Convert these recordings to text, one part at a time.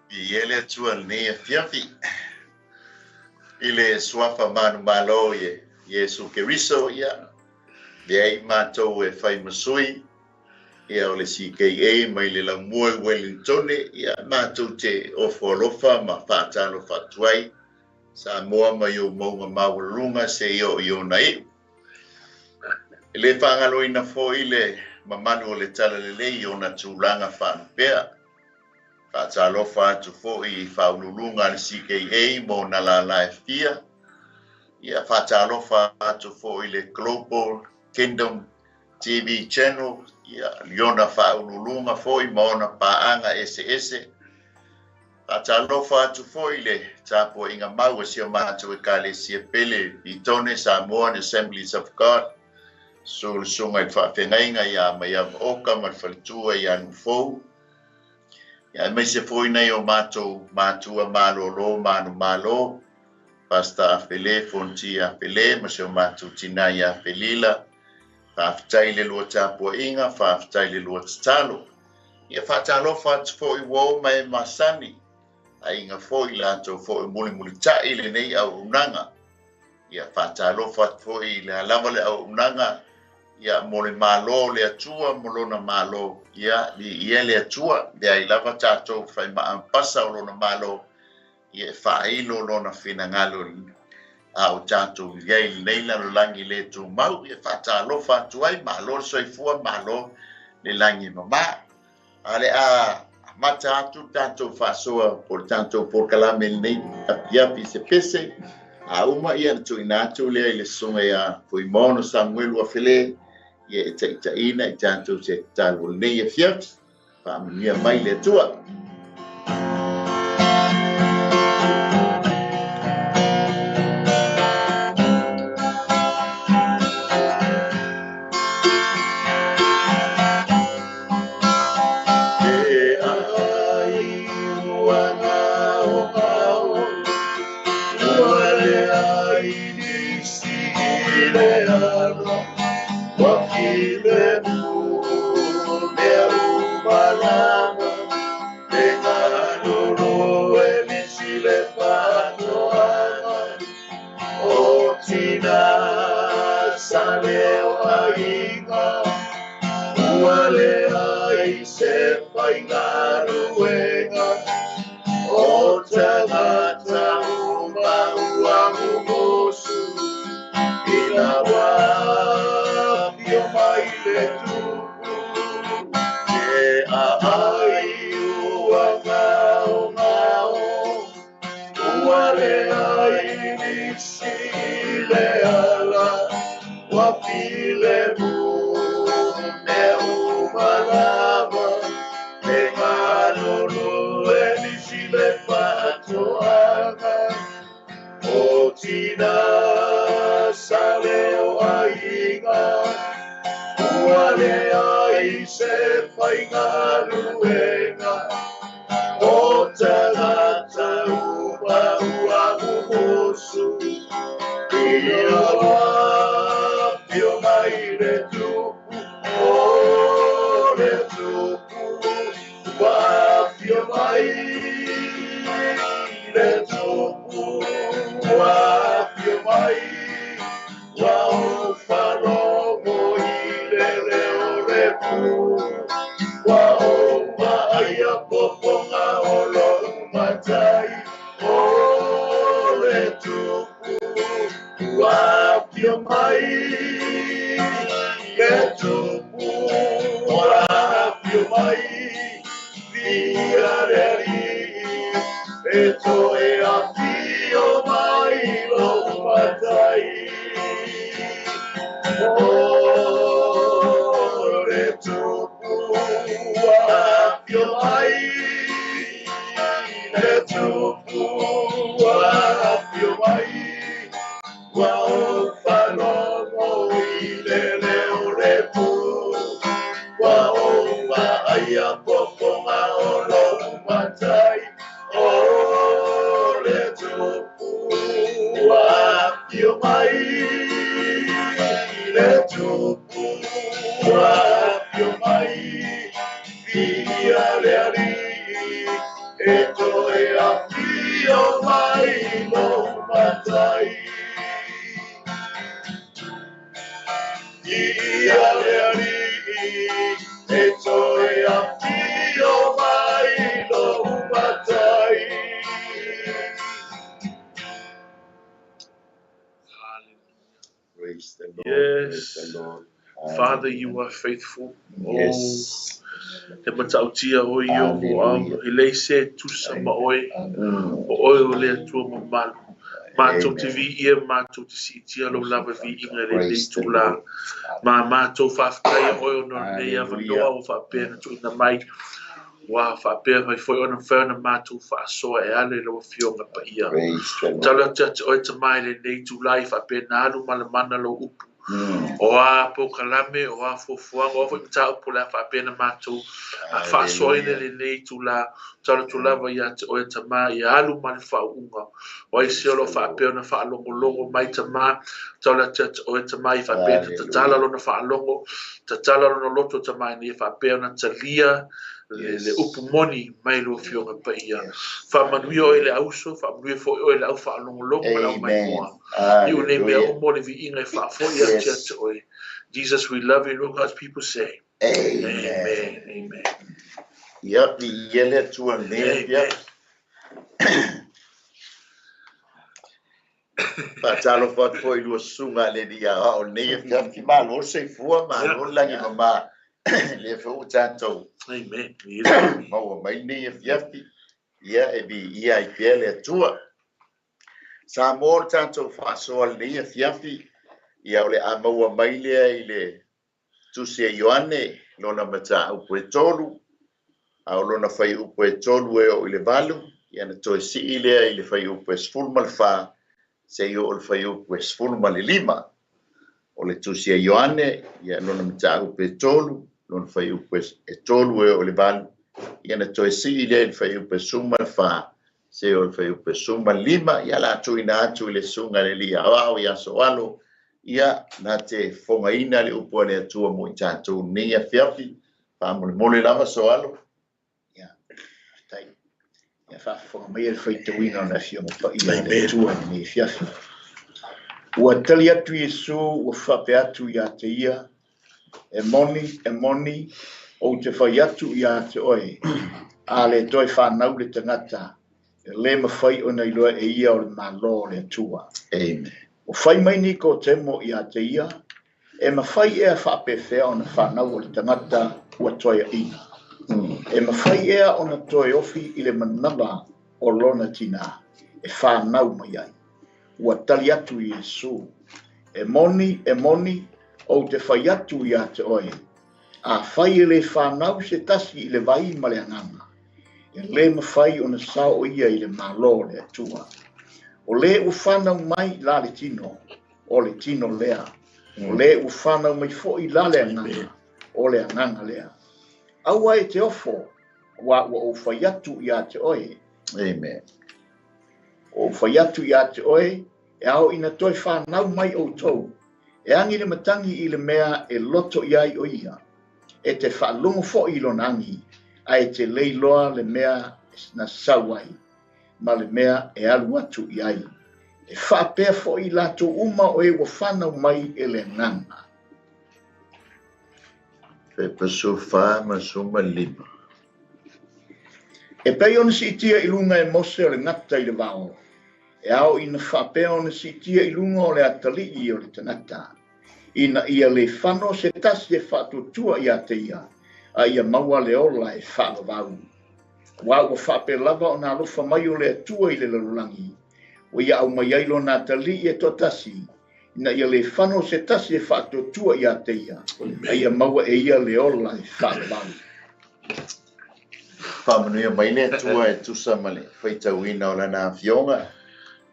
Viia le Atua i lenei afiafi i le suafa manumalo i Iesu Keriso, ia leai matou e fai ma sui ia o le CKA mai le laumua i Wellingtone, ia matou te ofo alofa ma faatalofa atu ai Samoa mai ou mauga maualuluga seia oo i ona iu. E le faagaloina foi le mamalu o le Talalelei i ona tulaga faalupea. Faatalofa atu foi i faauluuluga a le CKA ma ona lala e fia. Ia faatalofa atu foi i le Global Kingdom TV Channel, ia i ona faauluuluga foi ma ona paaga eseese. Faatalofa atu foi i le tapuaiga mau a si o matou Ekalesia pele Petone Samoan Assemblies of God, susu le susuga i le faafeagaiga ia Maiava Oka ma le faletua ia Nufou. Ia aemaise foi nai o matou matua malolo manumalo, Pastor Afele, Fonti Afele, ma si o matou tina ia Felila. Faafetai le lua tapuaiga, faafetai le lua tatalo. Ia faatalofa atu foi ua oo mai e masani, aiga foi latou foi mulimulitai lenei auaunaga. Ia faatalofa atu foi i le lava le auaunaga, ia mo le malo o le Atua mo lona malo, ia viia le Atua, leai lava tatou faimaaampasa o lona malo, ia e faailo lona finagalo a o tatou i ai lenei lalolagi le tumau. Ia faatalofa atu ai, malo le soifua, malo le lagi e mama. A le a amata atu tatou faasoa po o le tatou polokalame lenei afiafi se pese, a uma ia na tuuina atu lea i le susuga ia Fuimaono Samuelu Afele, ia e taitaiina i tatou se tatalo lenei afiafi. Faamanuia mai le Atua. E ai ua ngao ngao, ua leai nisi i le ala, ua filemu mea uma lava, le galolo e lisi le faatoaga, o tina sa leo aiga, ua leai se faigaluega, o tagata uma ua mumusu, ina ua afio mai le Tupu. E aai ua ngao ngao, ua leai nisi i le ala, ua filemu mea uma lava, le galolo e nisi le faatoaga, o tina sa leo aiga, ua leai se faigaluega, o tagata uma ua mumusu, ina ua afio mai le Tupu, o le Tupu, ua afio mai le Tupu, ua afio mai, ua ou faalogo i le leo le pu, ua ou vaaia popoga o lou matai, o le Tupu, ua afio mai le Tupu, ua afio mai, viia le Alii, e toe afio mai lou matai. O le Tupu, ua afio mai, le Tupu, ua afio mai, ua ou faalogo i le leo le pu, ua ou vaaia popoga o lou matai, o le Tupu, ua afio mai, le Tupu, ua afio mai, viia le Alii, E toe afio mai lou matai. Viia le Alii, e toe afio mai lou matai. Praise the Lord. Yes. Praise the Lord. Father, you are faithful. Yes. Oh, e matautia oe i o mo au. Hallelujah. E lei se tusa ma oe. Mm. O oe o le Atua mamalu. Mātou te Amen. viia, mātou te siitia lau lava viiga le lenei Praise the tūlā. Lord. Ma mātou faafetaia oe ona o lenei Hallelujah. avanoa ua faapea na tuuina mai. Ua faapea mai foi ona mafai ona mātou faasoa e ala i lau afioga paia. Praise the Lord. Talo atu ia te oe tamai lenei tūlā i faapea na alu ma le mana lau upu. O a polokalame, o a fuafuaga, o a foi mataupu o le a faapea na mātou a faasoaina Hallelujah. lenei tūlā. Talo atu lava ia te oe tamā ia alu ma le faauuga. O ai se o Praise lo the Lord. faapea ona faalogologo mai tamā. Talo atu ia te oe tamā i faapea na tatala Hallelujah. lona faalogo, tatala lona loto tamā ina ia faapea ona talia le Yes. upu moni mai lua afioga paia. Yes. Faamanuia oe le Hallelujah. auso, faamanuia foi oe le au faalogologo ma le au Amen. maimoa. Iu nei mea Hallelujah. uma o le viiga e faafoi atu ia Yes. te oe. Jesus, we love you. And all God's people say, Amen. Amen. Amen. Ia, viia le Atua lenei Amen. afiafi. Faatalofa atu foi i lua susuga a le alii aoao lenei afiafi. Malo le soifua, malo le lagi mamā. Lea foi ua tatou Amen. Yes. maua mai lenei afiafi. Ia, e viia ai pea le Atua. Sa mo le tatou faasoa lenei afiafi. Ia, o le a maua mai lea i le Tusi a Ioane, lona mataupu e 3, a o lona fuaiupu e 3 e oo i le 8, ia na toe sii lea i le fuaiupu e 14, seia oo i le fuaiupu e 15. O le Tusi a Ioane, ia lona mataupu e 3, lona fuaiupu e 3 e oo i le 8, ia na toe sii lea i le fuaiupu e 14, seia oo i le fuaiupu e 15, ia la tuuina atu i le susuga i le alii aoao ia Soalo, ia na te fofogaina le upu a le Atua mo i tatou lenei afiafi. Faamolemole lava Soalo. Ia, faafetai. Ia faafofoga mai le faitauina o le afioga paia a le Amen. Atua i lenei afiafi. Ua tali atu Iesu ua faapea atu ia te ia, e moni, e moni, ou te fai atu ia te oe, a le toe whanau le tangata, e le mawhai ona iloa e ia o le malo o le Atua. Amen. O whai mai ni ko temo ia te ia, e mawhai ea whaapewhea ona whanau o le tangata ua toe ina. E mawhai ea ona toe ofi i le manava o lona tina, e whanau mai ai. Ua tali atu Iesu, e moni, e moni, ou te whai atu ia te oe. A whai e le whanau se tasi i le vai ma le anganga. E le mawhai ona sao o ia i le malo o le Atua. O le ua whanau mai la le tino, o le tino lea. O le ua whanau mai foi la le anganga, o le anganga lea. Aua e te ofo, ua ua o whai atu ia te oe. Amen. O whai atu ia te oe, e ao ina toe whanau mai o tau. E angi le matangi i le mea e loto iai o ia. E te whaalongo foi i lona angi, a e te leiloa le mea na sau ai, ma le mea e alu atu iai. E whaapea foi lātou uma o e ua whanau mai e le anganga. Pepa 14 ma 15. E pei ona siitia i luga e Mose o le gata i le vao. E ao ina faapea ona siitia i luga o le atalii o le tagata. Ina ia le fano se tasi e faatuatua ia te ia, a ia maua le ola e faalavau. Ua ua faapea lava ona alofa mai o le Atua i le lalolagi. Ua ia aumai ai lona atalii e toatasi, ina ia le fano se tasi e faatuatua ia te ia, a ia maua e ia le ola e faalavau. Faamanuia mai le Atua e tusa ma le faitauina o lana afioga.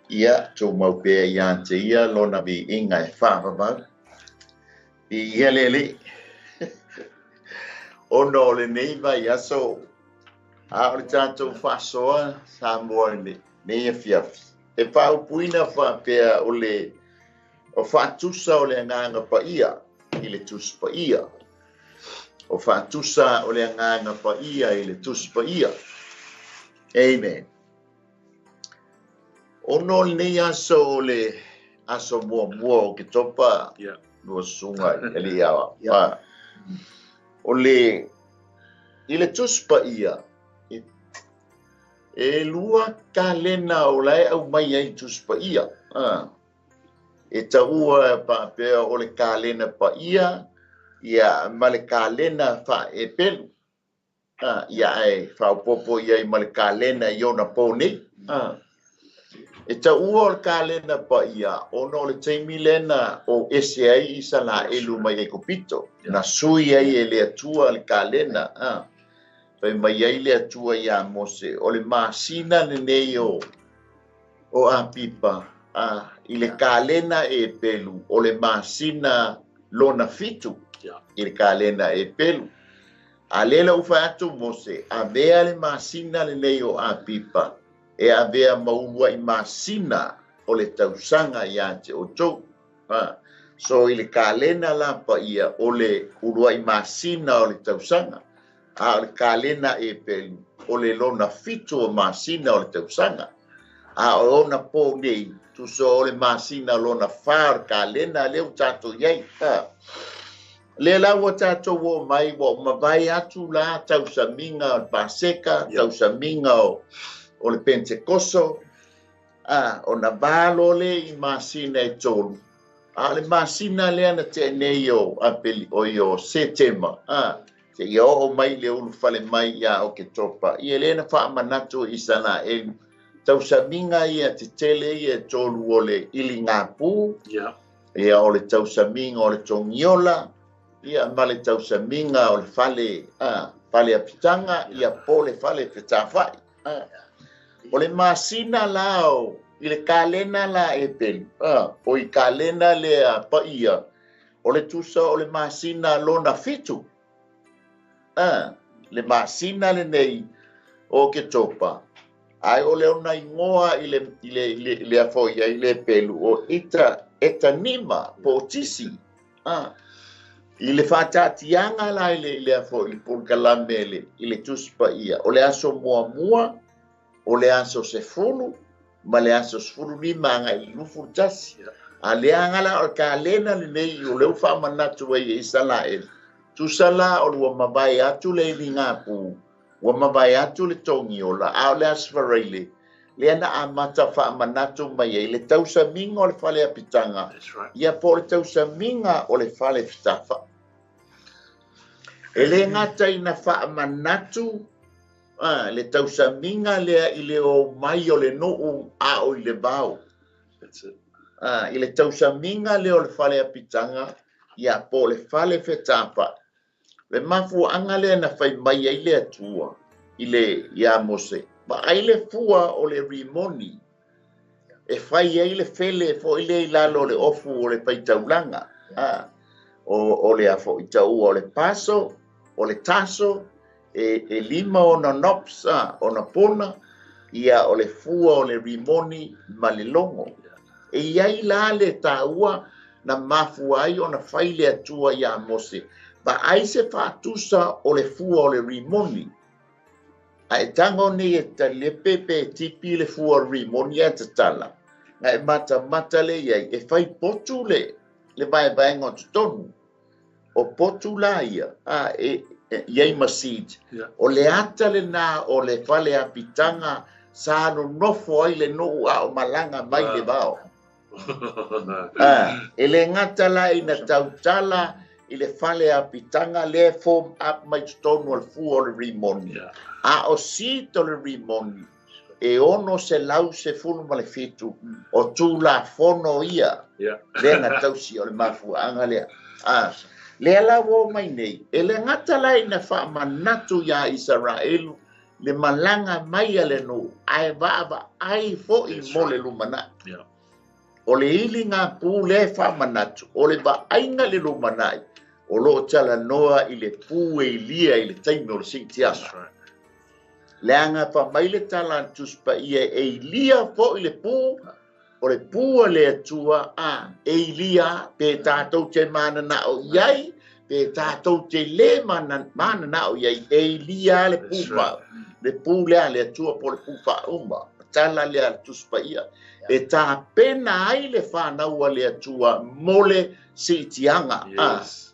Ia tumau pea ia te ia lona viiga e faavavau. Viia le Alii. Ona o lenei vaiaso, a o le tatou faasoa Samoa i lenei afiafi. E faaupuina faapea o le o faatusa o le agaga paia i le Tusi Paia. O faatusa o le agaga paia i le Tusi Paia. Amen. Ono lenei aso o le aso muamua o Ketopa, lua susuga i alii aoao. O le i le Tusi Paia, e lua kalena o la e aumai ai Tusi Paia. E taua faapea o le kalena paia, ia ma le kalena faaepelu. Ia ae faaopoopo i ai ma le kalena i ona po nei. E taua o le kalena paia ona o le taimi lena o ese ai Isaraelu mai Aikupito. Na sui ai e le Atua le kalena. Fai mai ai le Atua ia Mose, o le masina lenei o Apipa, i le kalena e pelu, o le masina lona 7 i le kalena e pelu. A lela ufa atu Mose, avea le masina lenei o Apipa, e avea maulua i masina o le tausaga ia te outou. So i le kalena la paia o le ulua i masina o le tausaga, a o le kalena e pelu, o le lona 7 o masina o le tausaga. A o ona po nei, tuso o le masina lona 4 o le kalena lea ua tatou i ai. Le la ua tatou o mai, ua mavae atu la tausamiga o le Paseka, tausamiga o le Pentekoso, ona valo le i masina e 3. A le masina lea na tea nei o Apeli, o i o Setema, te ia oo mai le ulufale mai ia Oketopa. Ia le na faamanatu i Isaraelu, tausamiga ia tetele ia e 3 o le iligapu, ia o le tausamiga o le togiola, ia ma le tausamiga o le fale, fale apitaga, ia po le fale fetafai. O le masina la o i le kalena la e pelu, o i kalena lea paia, o le tusa o le masina lona 7. Le masina lenei o Ketopa, ai o le ona ingoa i le afoia i le pelu o ita etanima po o tisi. I le faataatiaga la i le afo i le polokalame i le Tusi Paia, o le aso muamua, o le aso 10, ma le aso 15 agai i le 21. A leaga la o le kalena lenei o lea ua faamanatu ai e Isaraelu, tusa la o le ua mavae atu le iligapu, ua mavae atu le togiola, a o le aso Faraile, lea na amata faamanatu mai ai le tausamiga o le fale apitaga, ia po o le tausamiga o le fale fetafa. E le gata ina faamanatu le tausamiga lea i le o mai o le nuu a o i le vao. I le tausamiga lea o le fale apitaga, ia po o le fale fetafa. Le mafuaaga lea na fai mai ai le Atua i le ia Mose, vaai le fua o le rimoni, e fai ai le fele foi le i lalo o le ofu o le faitaulaga. O le afo i taua o le paso, o le taso, e 5 ona nops, ona pona, ia o le fua o le rimoni ma le logo. E iai la le taua na mafua ai ona fai le Atua ia Mose, vaai se faatusa o le fua o le rimoni. A e tago nei e talepe pe e tipi le fua o le rimoni a tatala, na e matamata le iai, e fai potu le vaevaega o totonu. O potu la ia, e iai ma seed. O le ata lena o le fale apitaga sa nonofo ai le nuu a o malaga mai le vao. E le gata la ina tautala i le fale apitaga lea form up mai totonu o le fua o le rimoni. A o seed o le rimoni, e 617 o tulafono ia, lea na tausi o le mafuaaga lea. Lea la ua mai nei, e le gata la ina faamanatu ia Isaraelu le malaga mai a le nuu, ae vaavaai foi mo le lumanai. O le iligapu lea e faamanatu, o le vaaiga le lumanai, o loo talanoa i le pu e ilia i le taimi o le siitiaga. Leaga faamai le tala a le Tusi Paia e ilia foi le pu, o le pu a le Atua, e ilia pe tatou te mananao i ai, pe tatou te le mananao i ai, e ilia le pu. Le pu lea le Atua po o le pu faauma, tala lea a le Tusi Paia, e tapena ai le fanau a le Atua mo le siitiaga. Yes.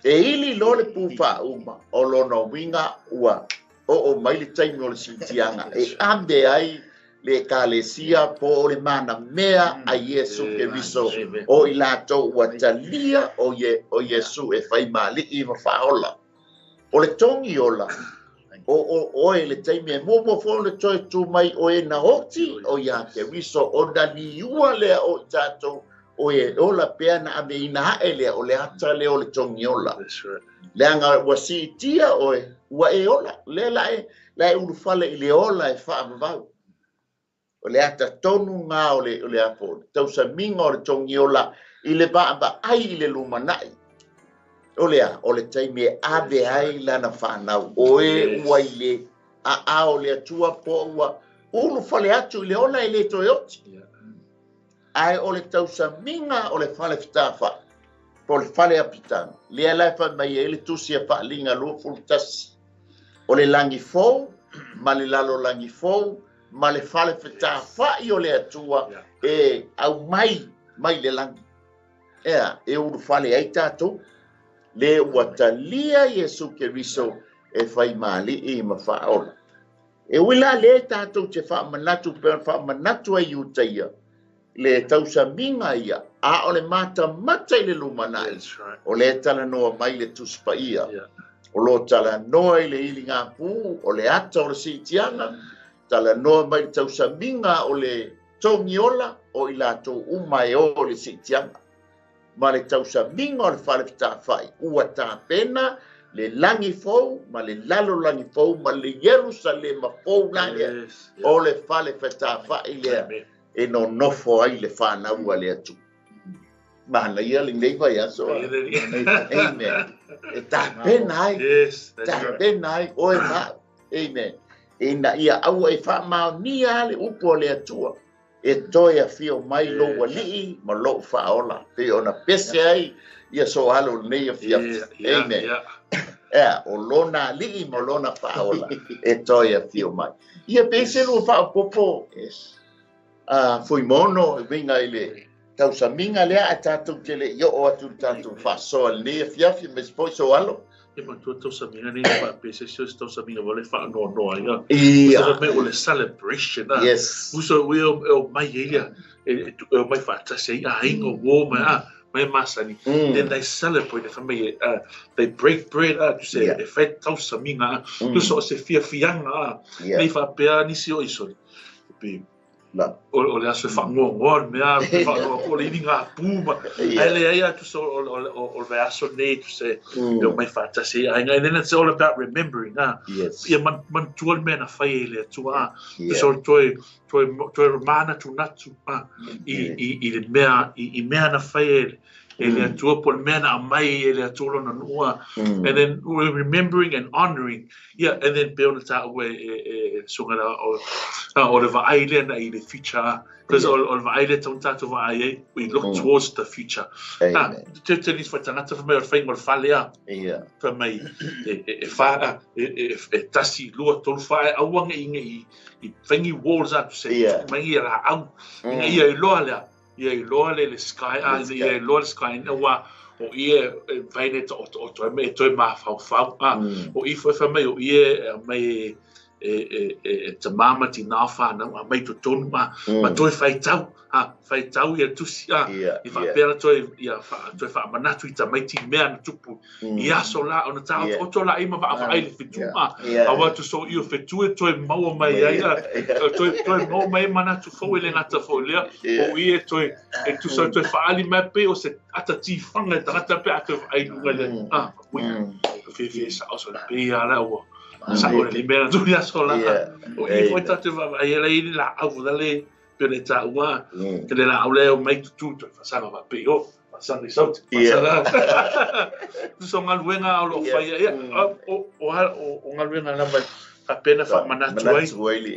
E ili loa le pu faauma, o lona uiga ua oo mai le taimi o le siitiaga e ave ai le Ekalesia po o le manamea a Iesu Keriso, o i latou ua talia o Iesu e fai ma alii ma faaola. O le togi ola, o oe le taimi e muamua foi ona toe tu mai o e na oti o ia Keriso, ona liua lea o i tatou o e ola pea na aveina ae lea o le ata lea o le togi ola. That's right. Leaga ua siitia oe, ua e ola, lea la e ulufale i le ola e faavavau. O le ata tonu ngā o le apo, tausamiga o le togi ola i le vaavaai i le lumanai. O lea, o le taimi e ave ai lana whanau. O e ua i le a o le Atua po ua ulufale atu i le ola e le toe oti. Ae o le tausamiga o le fale fetafai, po o le fale apitaga, lea la e fai mai ai le tusi a Faaliga 21. O le lagi fou, ma le lalolagi fou, ma le fale fetafai o le Atua e aumai mai le lagi. Ea, e ulufale ai tatou, le ua talia Iesu Keriso e fai ma alii ma faaola. E ui la le tatou te faamanatu pe faamanatu ai Iutaia, le tausamiga ia, a o le matamata i le lumanai, o le talanoa mai le Tusi Paia. O lo talanoa i le iligāpū, o le ata o le siitiaga, talanoa mai le tausamiga o le togiola, o i latou uma e o le siitiaga. Ma le tausamiga o le fale fetafai, ua tapena le lagi fou, ma le lalolagi fou, ma le Ierusalema fou la lea, o le fale fetafai lea, e nonofo ai le whanau a le Atua. Mana ia lenei vaiaso. Amen. E tapena ai. Tapena ai oe ma'u. Amen. Ina ia aua e faamaonia le upu o le Atua. E toe afio mai lou alii ma lou faaola. Pe ona pese ai ia soalo lenei afiafi. Amen. Ea, o lona alii ma lona faaola e toe afio mai. Ia pe se lua faaopopo Fuimono e uiga i le tausamiga lea a tatou te le i oo atu le tatou faasoa lenei afiafi ma isi foi soalo. E matua tausamiga nei na faapea se se tausamiga vale faanoanoa ai. Ia. Uso mai o le celebration. Yes. Uso ui e o mai e ia, e o mai faatasi ai aiga o uo mai a, mai masani. Then they celebrate, e mai, they break bread, to say, e fai tausamiga. Uso o se fiafiaga, nei faapea nisi o isoli. Pe o le aso e whangoangoa le mea, e whangoa ko le ini ngā pūma. Ai le ai atu so o le vaiaso nei tu se e o mai whātasi ai. And then it's all about remembering. Yes. Ia manatua le mea na whai e le Atua. Tu so toe mānatu natu i le mea, i mea na whai e e le Atua, po le mea na amai e le Atua lona nua. And then we're remembering and honoring. Yeah, and then pe ona tāua e sunga la o le vaai lea na i le future. Because o le vaai lea taun tātou vaai ai, we look towards the future. Te te nis whaitangata whamai o le whainga o le whalea. Whamai e wha, e tasi, lua, tolu wha, e auanga i ngai i whaingi walls atu se, maingi e la au. Inga ia i loa lea. Ia i loa le sky, ia i loa le sky, ina wā, o ia e vaine ta o toi me, e toi mawhauwhau, o i whai mai, o ia mai e te mama ti nā whānau, a mai to tonu, ma toi whaitau, whaitau ia tusi, i whaapera toi, ia toi whaamanatu i tamaiti mea na tupu, i aso la, ona tā o tō la ima vaavaai le whetu, a watu so i o whetu e toi maua mai ai, toi maua mai manatu fau e le ngata fau lea, o ia toi, e tusa toi whaali mai pe o se ata tīwhanga e tangata pe ata ai lunga le, whewhe sa o so le pe ia la ua. Sa o le mea tu ia so la. O i foi tātou vaavaai e le ini la au le pe le tāua. Te le la au le o mai tutu toi whasanga wa pe o. Whasanga i sauti. Whasanga. Tu so ngaluenga o lo whaia. Ia, o ngaluenga la mai. Faapena faamanatu ai Manatu ai le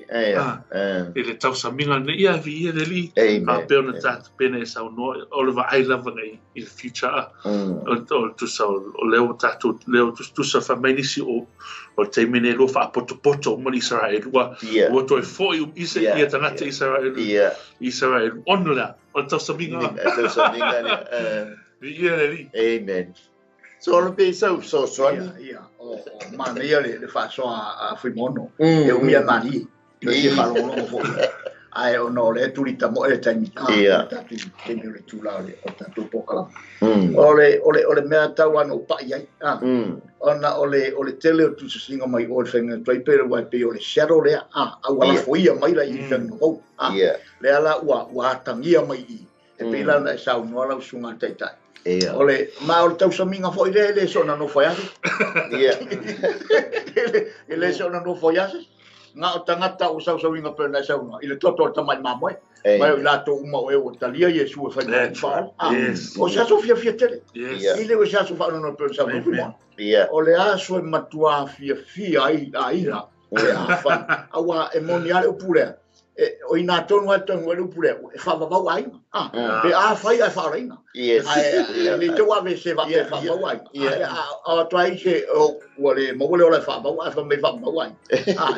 i le tausamiga lenei. Ia, viia le Alii. Faapea ona tatou pena e saunoa, o le vaai lava nei i le future a. O le tusa o lea ua tatou, lea ua tusa fai mai nisi o le taimi nei lua faapotopoto uma le Isaraelu ua ua toe foi isa ia tagata Isaraelu Isaraelu ona lea o le tausamiga. Tausamiga lea. Viia le Alii. Amen. So o le pei sau fesoasoani. Ia, o manaia le faasoa a Fuimaono. E umi a malie. E fia faalogologo foi. Ae ona o lea tuli tamoe le taimi. Tatou taimi o le tula o le tatou polokalame. O le mea tau ana ou pai ai. Ona o le tele o tusasiga mai o le faiga tuai pe ua pei o le shadow lea. A ua lafoia mai la i faiga fou. Lea la ua atagia mai i. E pei la ona e saunoa lau susuga i le taitai. O le ma o le tausamiga foi lea e le soona nofo ai ase. E le soona nofo ai ase. Ngā o tagata o sausauina pe ona e saunoa i le toto o le tamai mamoe. Mai o i latou uma o e ua talia Iesu e fai mai faaola. O se aso fiafia tele. I le o se aso faanoanoa pe ona saunoa Fuimaono. O le aso e matua fiafia ai aiga e afai. Aua e moni lava le upu lea. O ina tonu ai tonu ai le upu lea, e faavavau aiga. Pe afai ae faaolaina. Ae le tau ave se vape faavavau aiga. A atu ai se ua le maua le ola e faavavau ae fai mai faavavau aiga.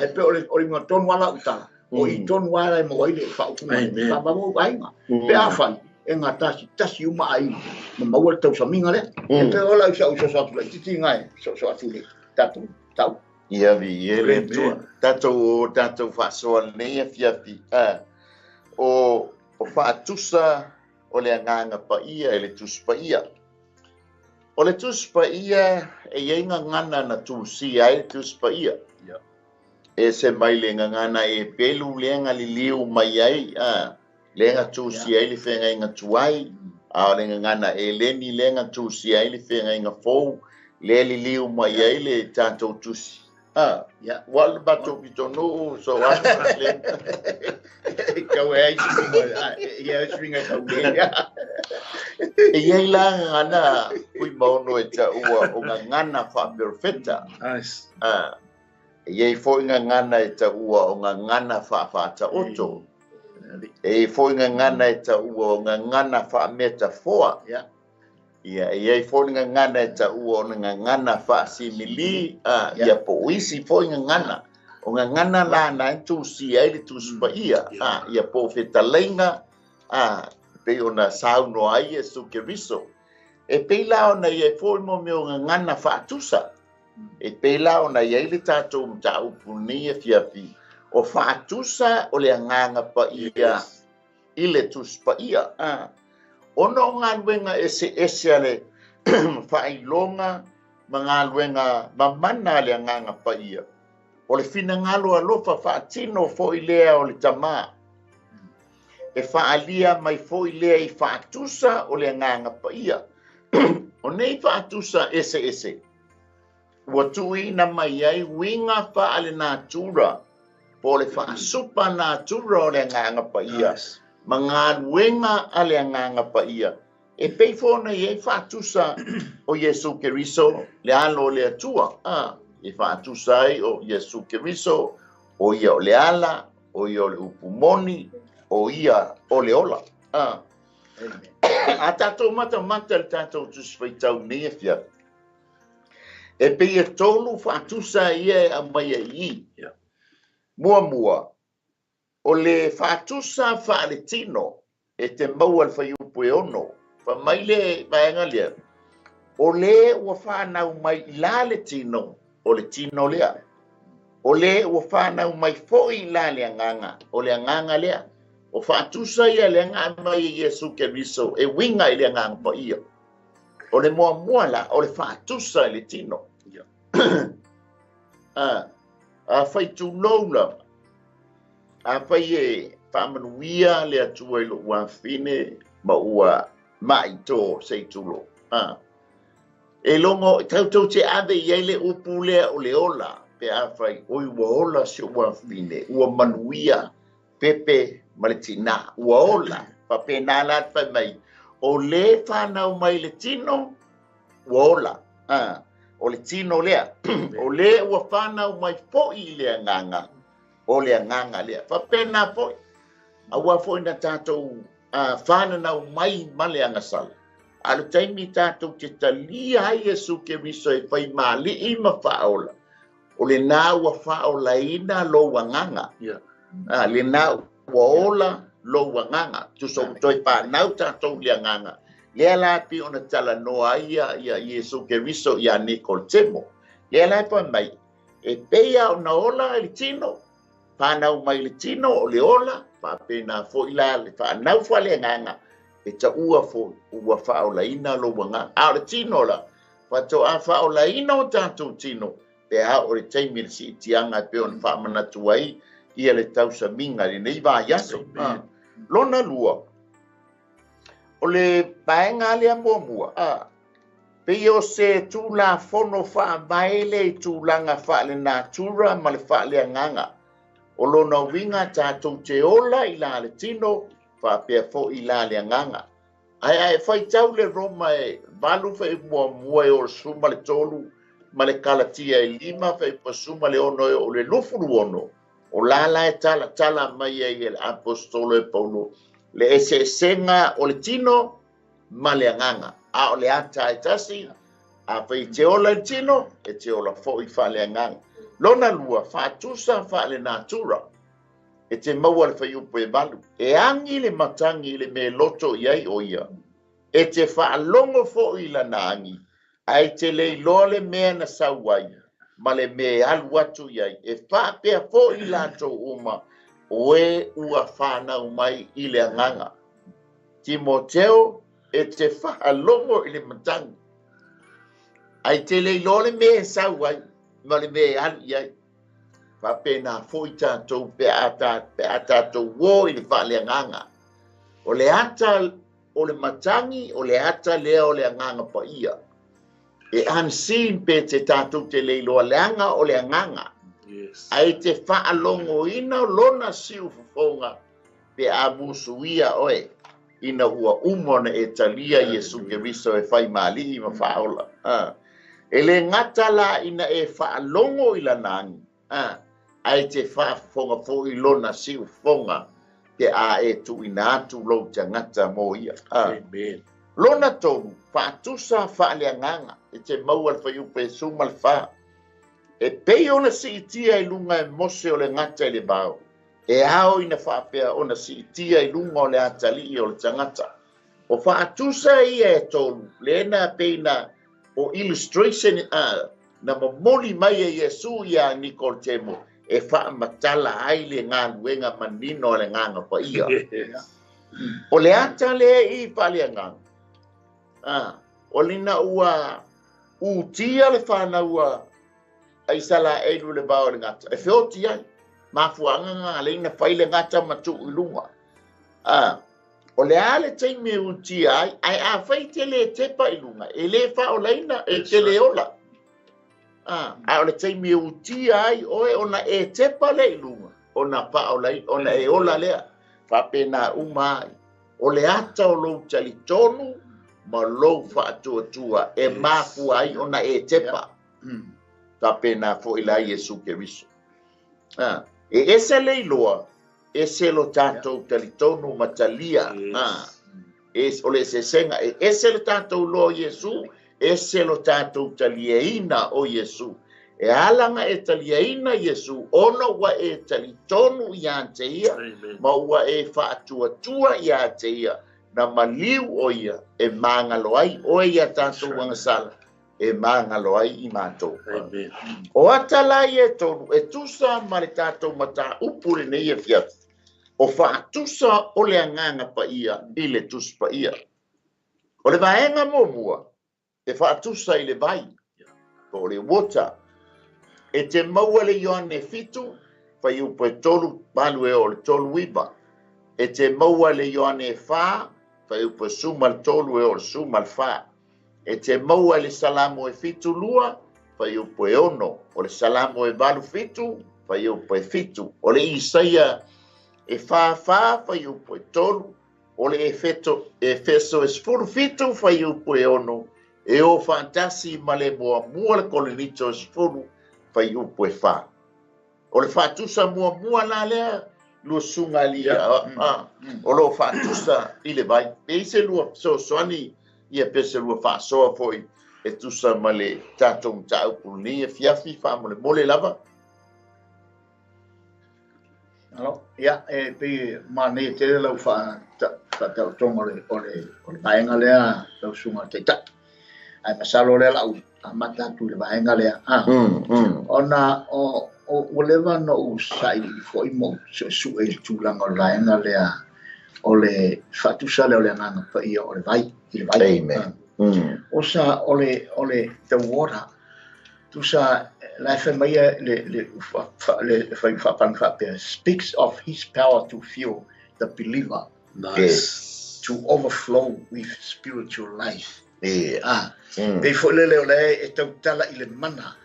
E pe o le uiga tonu lava lau tala. O i tonu lava e maua ai le faaupuga faavavau aiga. Pe afai e gatasi tasi uma aiga ma maua le tausamiga lea. E pe o lau sau soso atu laitiiti ina e soso atu le tatou tau. Ia viia le Atua. Tatou tatou faasoa lenei afiafi. O faatusa o le agaga paia e le Tusi Paia. O le Tusi Paia e iai gagana na tusia ai le Tusi Paia. E se mai le gagana e pelu le galiliu mai ai, le ga tusia ai le feagaiga tuai, a o le gagana e leni le ga tusia ai le feagaiga fou, le liliu mai ai le tatou tusi. Ua le matou pitonuu so aso le. Kau e ai suiga, ia suiga tau le. E iai la gagana Fuimaono e taua o gagana faaperofeta. Nice. E iai foi gagana e taua o gagana faafaataoto. E iai foi gagana e taua o gagana faametafoa. Ia, e iai foi gagana e taua o gagana faasimili, ia po o isi foi gagana. O gagana la na e tusia ai le Tusi Paia, ia po o fetalaiga, pei ona saunoa ai Iesu Keriso. E pei la ona iai foi mo mea o gagana faatusa. E pei la ona iai le tatou mataupu lenei afiafi, o faatusa o le agaga paia i le Tusi Paia. Ona o galuega eseese a le faailoga ma galuega mamana a le agaga paia. O le finagalo alofa faatino foi lea o le tamā. E faalia mai foi lea i faatusa o le agaga paia. O nei faatusa eseese, ua tuuina mai ai uiga faalenatura, po o le faasupa natura o le agaga paia, ma galuega a le agaga paia. E pei foi ona iai faatusa o Iesu Keriso, le alo o le Atua. E faatusa ai o Iesu Keriso, o ia o le ala, o ia o le upu moni, o ia o le ola. A tatou matamata le tatou Tusi Faitau nei afiafi, e pei e tolu faatusa ia e aumai ai i. Muamua, o le faatusa faaletino e te maua le fuaiupu e 6. Fai mai le vaega lea, o le ua fanau mai i la le tino, o le tino lea. O le ua fanau mai foi i la le agaga, o le agaga lea. O faatusa ia le agaga mai e Iesu Keriso e uiga i le agaga paia. O le muamua la, o le faatusa i le tino. A fai tulou lava, a fai e faamanuia le Atua i lou afafine ma ua mai tō sei tulou. E logo tatou te ave i ai le upu lea o le ola, pe a fai, oi ua ola si ou afafine, ua manuia pepe ma le tinā, ua ola. Faapena la te fai mai, o le whanau mai le tino, ua ola. O le tino lea. O le ua whanau mai fo'i i le agaga, o le agaga lea. Faapena foi, aua foi na tātou whanau mai ma le agasala. A le taimi tātou te talia ai Iesu Keriso e whai maali'i ma whaola. O le nā ua whaolaina lou agaga. Le nā ua ola lou agaga. Tusa ua toe whanau tātou le agaga. Lea la pi ona talanoa ai ia Iesu Keriso ia Nikolotemo. Lea la e fai mai, e pei ona ola i le tino, whanau mai le tino o le ola, faapena foi la le whanau faaleagaga, e taua foi ua whaolaina lou agaga. A o le tino la, faatoa whaolaina o tātou tino, pe a o le taimi le siitiaga e pei ona faamanatu ai ia le tausamiga lenei vaiaso. Lona lua, o le vaega lea muamua, pei o se tulafono faavaele i tulaga faalenatura ma le faaleagaga. O lona uiga tātou te ola i la le tino, faapea foi i la le agaga. Ae ae faitau le Roma e 8 fuamuamua e o le 13 ma le Kalatia e 5 fuapuasu ma le 6 e o le 26. O la la e talatala mai ai e le apostolo e Paulo le eseesega o le tino ma le agaga. A o le ata e tasi, afai e te ola i le tino, e te ola foi faaleagaga. Lona lua, faatusa faalenatura. E te maua le fuaiupu e 8. E agi le matagi i le mea e loto i ai o ia. E te faalogo foi i lana agi, ae te le iloa le mea na sau ai, ma le mea e alu atu i ai. E faapea foi latou uma, o e ua whanau mai i le agaga. Timoteo, e te faalogo i le matagi. Ae te le iloa le mea e sau ai, ma le mea e alu i ai. Faapena foi tātou pe a tātou o i le faaleagaga. O le ata o le matagi, o le ata lea o le agaga paia. E unseen pe te tātou te le iloa leaga o le agaga. Ae te faalogoina lona siufofoga pe a musuia oe ina ua uma ona e talia Iesu Keriso e whai maali'i ma faaola. E le gata la ina e faalogo i lana agi, ae te faafofoga foi lona siufofoga pe a e tuuina atu lou tagata mo ia. Amen. Lona tolu, faatusa faaleagaga e te maua le fuaiupu e 14. E pei ona siitia i luga e Mose o le gata i le vao, e ao ina faapea ona siitia i luga o le atalii o le tagata. O faatusa ia e tolu, lena peina o illustration na momoli mai e Iesu ia Nikolotemo e faamatala ai le galuega manino a le agaga paia. O le ata lea i faaleagaga. O lina ua utia le whanau a Isalaelu le vao le gata. E feoti ai. Mafuaga ga leina fai le gata ma tuu i luga. O le a le taimi e utia ai, ae afai te le tepa i luga, e le faaolaina, e te le ola. A o le taimi e utia ai oe ona e tepa le i luga, ona faaolaina, ona e ola lea. Faapena uma ai. O le ata o lou talitonu ma lou faatuatua e mafua ai ona e tepa. Faapena foi la Iesu Keriso. E ese le iloa, ese lo tātou talitonu ma talia. O le eseesega, e ese le tātou loa o Iesu, ese lo tātou taliaina o Iesu. E ala e taliaina Iesu, ona ua e talitonu ia te ia, ma ua e faatuatua ia te ia, na maliu o ia, e magalo ai oe ia tātou agasala, e magalo ai i mātou. Amen. O ata la ia e tolu, e tusa ma le tātou mataupu lenei afiafi, o faatusa o le agaga paia i le tusi paia. O le vaega muamua, e faatusa i le vai, po o le water. E te maua le Ioane 7, fuaiupu e 3, 8 e oo i le 39. E te maua le Ioane 4, fuaiupu e 13 e oo i le 14. E te maua le Salamo e 72, fuaiupu e 6. O le Salamo e 87, fuaiupu e 7. O le Isaia e 44, fuaiupu e 3. O le Efeso e 17, fuaiupu e 6. E o faatasi ma le muamua le Korinito e 10 fuaiupu e 4. O le faatusa muamua la lea lua susuga alii o lo o faatusa i le vai. Pe i ai se lua fesoasoani ia pe se lua faasoa foi e tusa ma le tatou mataupu lenei afiafi faamolemole lava. Alo, ia, e pei manaia tele lau faataotoga o le, o le, o le vaega lea lau susuga i le Taitai. Ae masalo lea lau amata atu i le vaega lea. Ah. Ona o, o, ua leva ona ou sailiili foi ma ou suesue i le tulaga o le vaega lea o le faatusa lea o le Agaga Paia o le vai, i le vai. Amen. O sa, o le, o le, the water, tusa, la e fai mai le, le, le, fai faapalagi faapea, speaks of his power to fill the believer. Nice. To overflow with spiritual life. Yeah. Ah, pei foi lele o le e tautala i le mana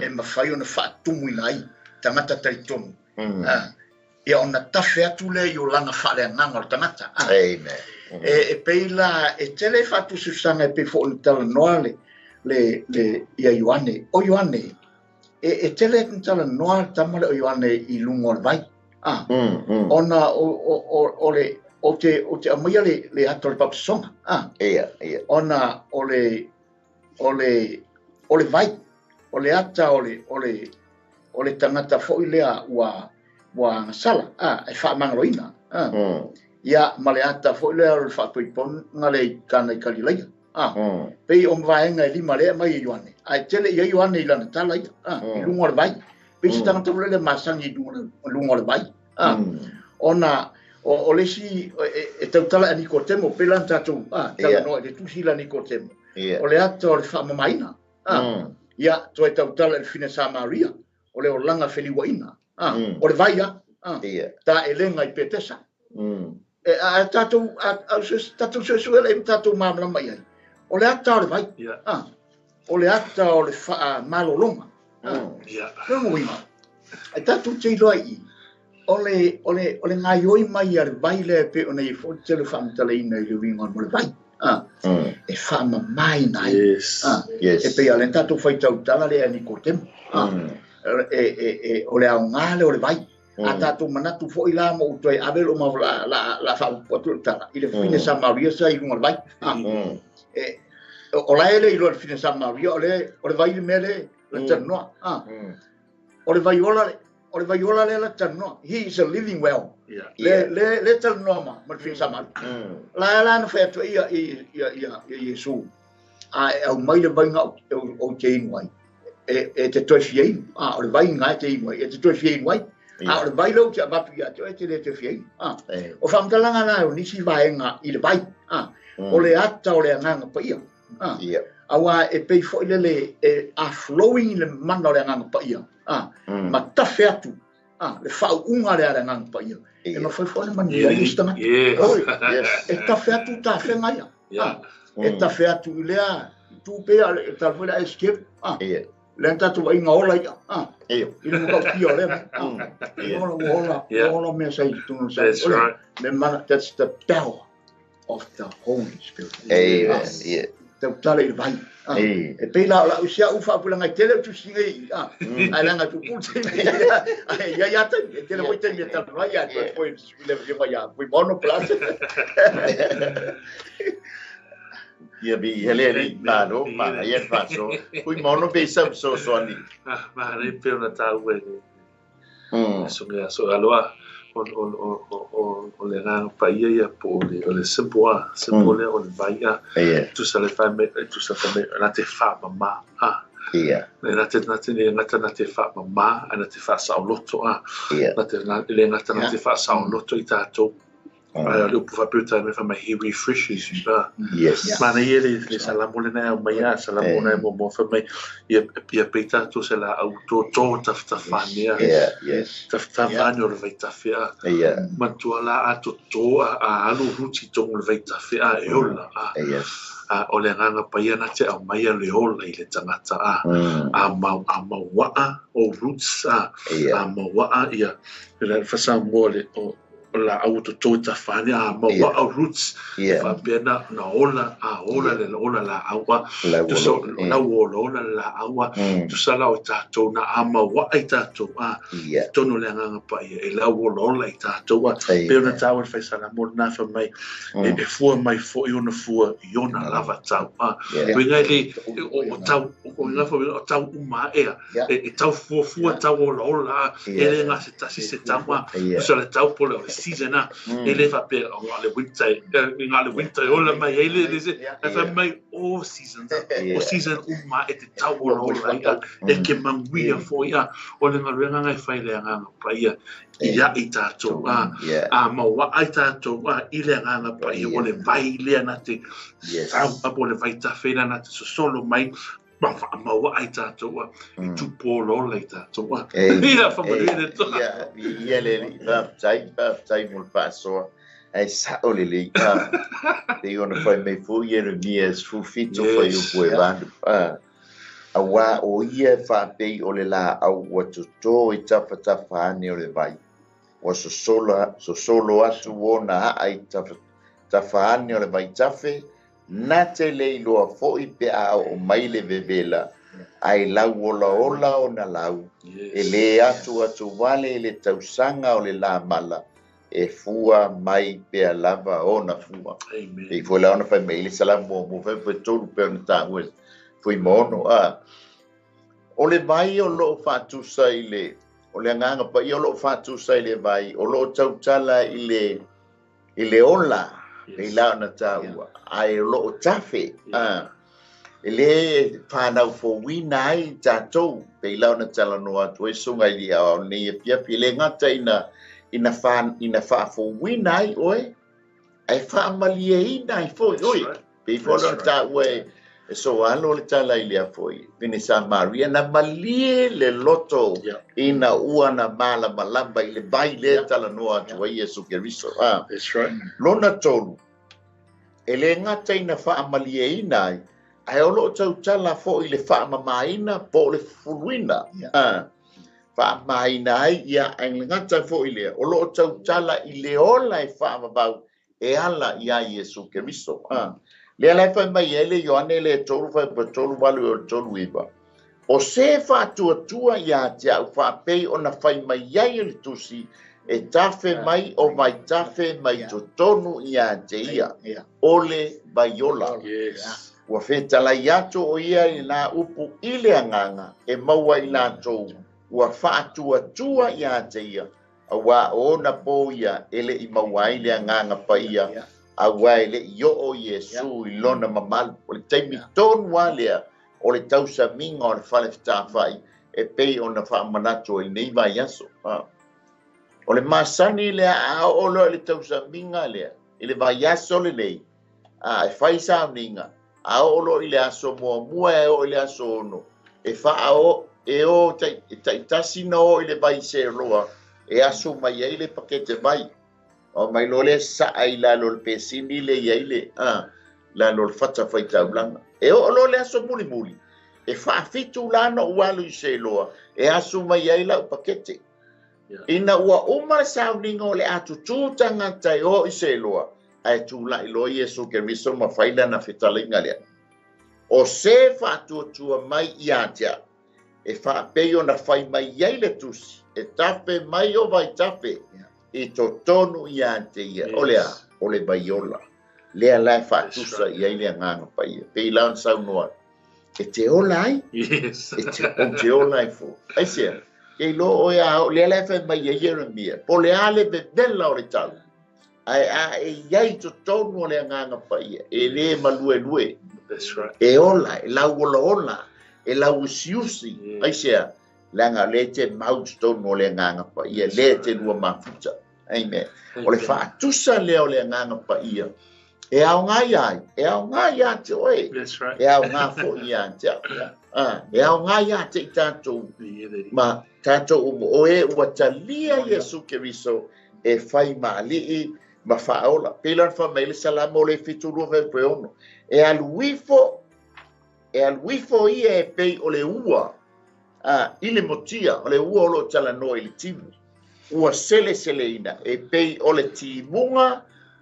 e mafai ona faatumuina ai tagata talitonu. Ah, ia ona tafe atu lea i olaga faaleagaga o le tagata. Ah. Amen. E, e pei la, e tele e faatusatusaga e pei foi ona talanoa le, le, le, ia Ioane. O Ioane, e, e tele na talanoa le tama lea o Ioane i luga o le vai. Ah. Ona o, o, o, o le, o te, o te aumaia le, le ata o le papasoga. Ah. Ia, ia. Ona o le, o le, o le vai, o le ata o le, o le, o le tagata foi lea ua, ua agasala, ah, e faamagaloina. Ah. Ia, ma le ata foi lea o le faatoipoga lea i Kana i Kalilaia. Ah. Pei o vaega e lima lea e aumai e Ioane. Ae tele i ai Ioane i lana tala ia, ah, i luga o le vai. Pei se tagata foi lea masani i luga, luga o le vai. Ah. Ona o, o le isi e, e tautala e Nikotemo, pei la na tatou ah, talanoa i le tusi la Nikotemo. Yeah. O le ata o le faamamaina. Ah. Ia, toe tautala i le fine Samaria, o le olaga feliuaina. Ah. O le vai a. Ah. Yeah. Taelega i Petesa. E, a, a tatou, a, a, tatou suesue lea ma tatou malamalama i ai. O le ata o le vai. Yeah. Ah. O le ata o le faamalologa. Ah. Yeah. Lona uiga, e tatou te iloa i i, o le, o le, o le gaioi mai a le vai lea e pei ona i ai foi le tele o faamatalaina i le uiga mo le vai. Ah. E faamamaina ai. Yes. Ah. Yes. E pei o le tatou faitautala lea a Nikotemo. Ah. E, e, e, o le aoga lea o le vai. A tatou manatu foi la ma ou toe ave lou mau la, la, la faapupu atu le tala i le fine Samaria sa i luga o le vai. Ah. E, o la e le iloa le fine Samaria, o le, o le vai le mea le, la talanoa. Ah. O le vai ola, o le vai ola lea la talanoa. He is a living well. Yeah. Le, le, le talanoa ma, ma le fine Samaria. La la na fai atu ai ia, ia, ia, ia, ia Iesu. A e aumai le vaiga o, o, o te inu ai. E, e te toe fia inu. Ah, o le vaiga e te inu ai. E te toe fia inu ai. A o le vai lea ou te avatu ia te oe, e te le toe fia inu. Ah. O faamatalaga na o nisi vaega i le vai. Ah. O le ata o le Agaga Paia. Ah. Yeah. Aua e pei foi lele e a flowing i le mana o le Agaga Paia. Ah. Ma tafe atu. Ah, le faauuga lea a le Agaga Paia. E mafai foi ona manuia ai isi tagata. Yes. Oi, Yes. e tafe atu tafega ia. Yeah. E tafe atu i lea tu pea le tala foi le ice cube. Ah. Yeah. Lea na tatou vaaiga ola ia. Ah. Yeah. I le matautia o lea mea. Ah. Yeah. Ola, ua ola, Yeah. ua ola mea sa i totonu o le That's sami. O le right. me mana, that's the power of the Holy Spirit. Amen. Ah. Yeah. Tautala i le vai. Ah. Eh. E pei la o lau sia u faapulanga i tele o tusiga i. Ah. Ai langa tu pul taimi. Ai ia ia taimi. E tele foi taimi e talanoa ia atu foi le le ia foi mono plus. Ia bi hele ali malo ma ia faso. Kui mono pe sa so so ani. Ah, ma re pe ona tāua e le so mea so aloa o o o o o o le agaga paia ia po o le o le simple a simple lea o le vai a Yeah. tusa le fai me tusa fai me na te faamamā a Yeah. le na te na te le gata na te faamamā a na te faasaoloto a Yeah. na te na le gata na te faasaoloto i tatou ai o le upu faapeuta me fai mai he refreshes you a Yes. Yeah. Mana ia le le salamo lena e aumai a salamo na e momoa fai mai ia ia pei tatou se laau tōtō tafatafa ane a Yeah. Yes. tafatafa ane o le vaitafe a Yeah. matua la a totō a a alu ruti tonu le vaitafe a e ola a Yes. a o le agaga paia na te aumaia le ola i le tagata a a mau a mauaa o roots a Yeah. a mauaa ia le fasamoa le o Laau toto tafani a maua au roots faapea na ola a ola le ola laau a tusa lau ola ola laau a tusa la o tatou na a maua ai tatou a tonu le agaga paia e lau ola ola i tatou a pe ona taua le faisala mo lena fai mai e fua mai foi ona fua i ona lava tau a uiga le o tau o tau uma ea e tau fuafua tau ola ola e le ga se tasi se tau a tusa le tau po le o le season a e le faapea o le winter ga le winter ola mai ai le se e fai mai o seasons o season uma e te tau ola ola ai e ke manuia foi a o le galuega ngai fai le agaga paia ia i tatou a a maua ai tatou a i le agaga paia o le vai lea na te sau a po le vai tafe lea na te sosolo mai ma faamaua ai tatou a e tupu olaola i tatou a. Ia faamanuia le Atua. Ia, ia le Alii, faafetai, faafetai mo le faasoa. Ae sa'o lelei, pei ona fai mai foi Ieremia e 17 fuaiupu e 8. Auā o ia e faapei o le laau ua totō i tafatafa ane o le vai. Ua sosola, sosolo atu ona aa i tafa ane o le vaitafe, na te le iloa foi pe a oo mai le vevela, ae lau olaola ona lau, e lē atu atu vale i le tausaga o le lamala, e fua mai pea lava ona fua. Amen. E foi la ona fai mai i le Salamo muamua fai foi tolu pe ona taua foi ma ono a. O le vai o loo faatusa i le, o le agaga paia o loo faatusa i le vai, o loo tautala i le ola, i la ona taua, ae o loo tafe, e lē fanau fouina ai tatou, pei la ona talanoa atu ai susuga i le ao nei afiafi, e le gata ina faafouina ai oe, ae faamalieina ai foi oe. Pei foi ona taua e soalo le tala i lea foi, pene Samaria, na malie le loto ina ua na malamalama i le vai lea talanoa atu ai Iesu Keriso. That's right. Lona tolu, e le gata ina faamalieina ai, ae o loo tautala foi le faamamaina po o le fufuluina. Faamamaina ai, ia, ae le gata foi lea, o loo tautala i le ola e faavavau e ala ia Iesu Keriso. Lea la e fai mai ai le Ioane le 3 fai pa 3 8 o le 3 9. O se faatuatua ia te au faapei ona fai mai ai e le tusi, e tafe mai o vai tafe mai totonu ia te ia, o le vaiola. Ua fetalai atu o ia i nā upu i le agaga e maua i latou, ua faatuatua ia te ia, auā o ona po ia e le i maua ai le agaga paia, auā e le i oo Iesu i lona mamalu. O le taimi tonu lava lea o le tausamiga o le fale fetafai e pei ona faamanatu ai nei vaiaso. O le masani lea a oo loa i le tausamiga lea, i le vaiaso lenei, e fai sauniga, a oo loa i le aso muamua e oo i le aso 6, e faaoo e o taitasi na o i le vai seloa, e aso mai ai le pakete vai. O mai loa le saa i lalo o le pesini le iai le, lalo o le fata faitaulaga. E oo loa le aso mulimuli, e faafitu la na ou alu i seloa, e aso mai ai lau pakete. Ina ua uma le sauniga o le atutū tagata e oo i seloa, ae tula'i loa Iesu Keriso ma fai lana fetalaiga lea. O se faatuatua mai ia te au, e faapei ona fai mai ai le tusi, e tafe mai o vaitafe, i totonu ia te ia, o le a, o le vaiola. Lea la e faatusa i ai le agaga paia. Pei la ona saunoa, e te ola ai, e te ola ai fo. Ai sea, kei lo oe a o, lea la e fai mai ai Ieremia, po le a le vevela o le tau, ae a e iai totonu o le agaga paia, e le maluelue. That's right. E ola, e lau ola ola, e lau usiusi. Ai sea, leaga le te mau totonu o le agaga paia, le te lua mafuta. Amen. O le faatusa lea o le agaga paia, e aoga ia ai, e aoga ia te oe. That's right. E aoga foi ia te au. E aoga ia te i tatou, ma tatou umu oe ua talia Iesu Keriso e fai maalii ma faaola. Pei la ona fai mai le Salamo o le 72 fai po e 6. E alu ifo ia e pei o le ua, i le motia, o le ua o loo talanoa i le timu. ua seleseleina e pei o le timuga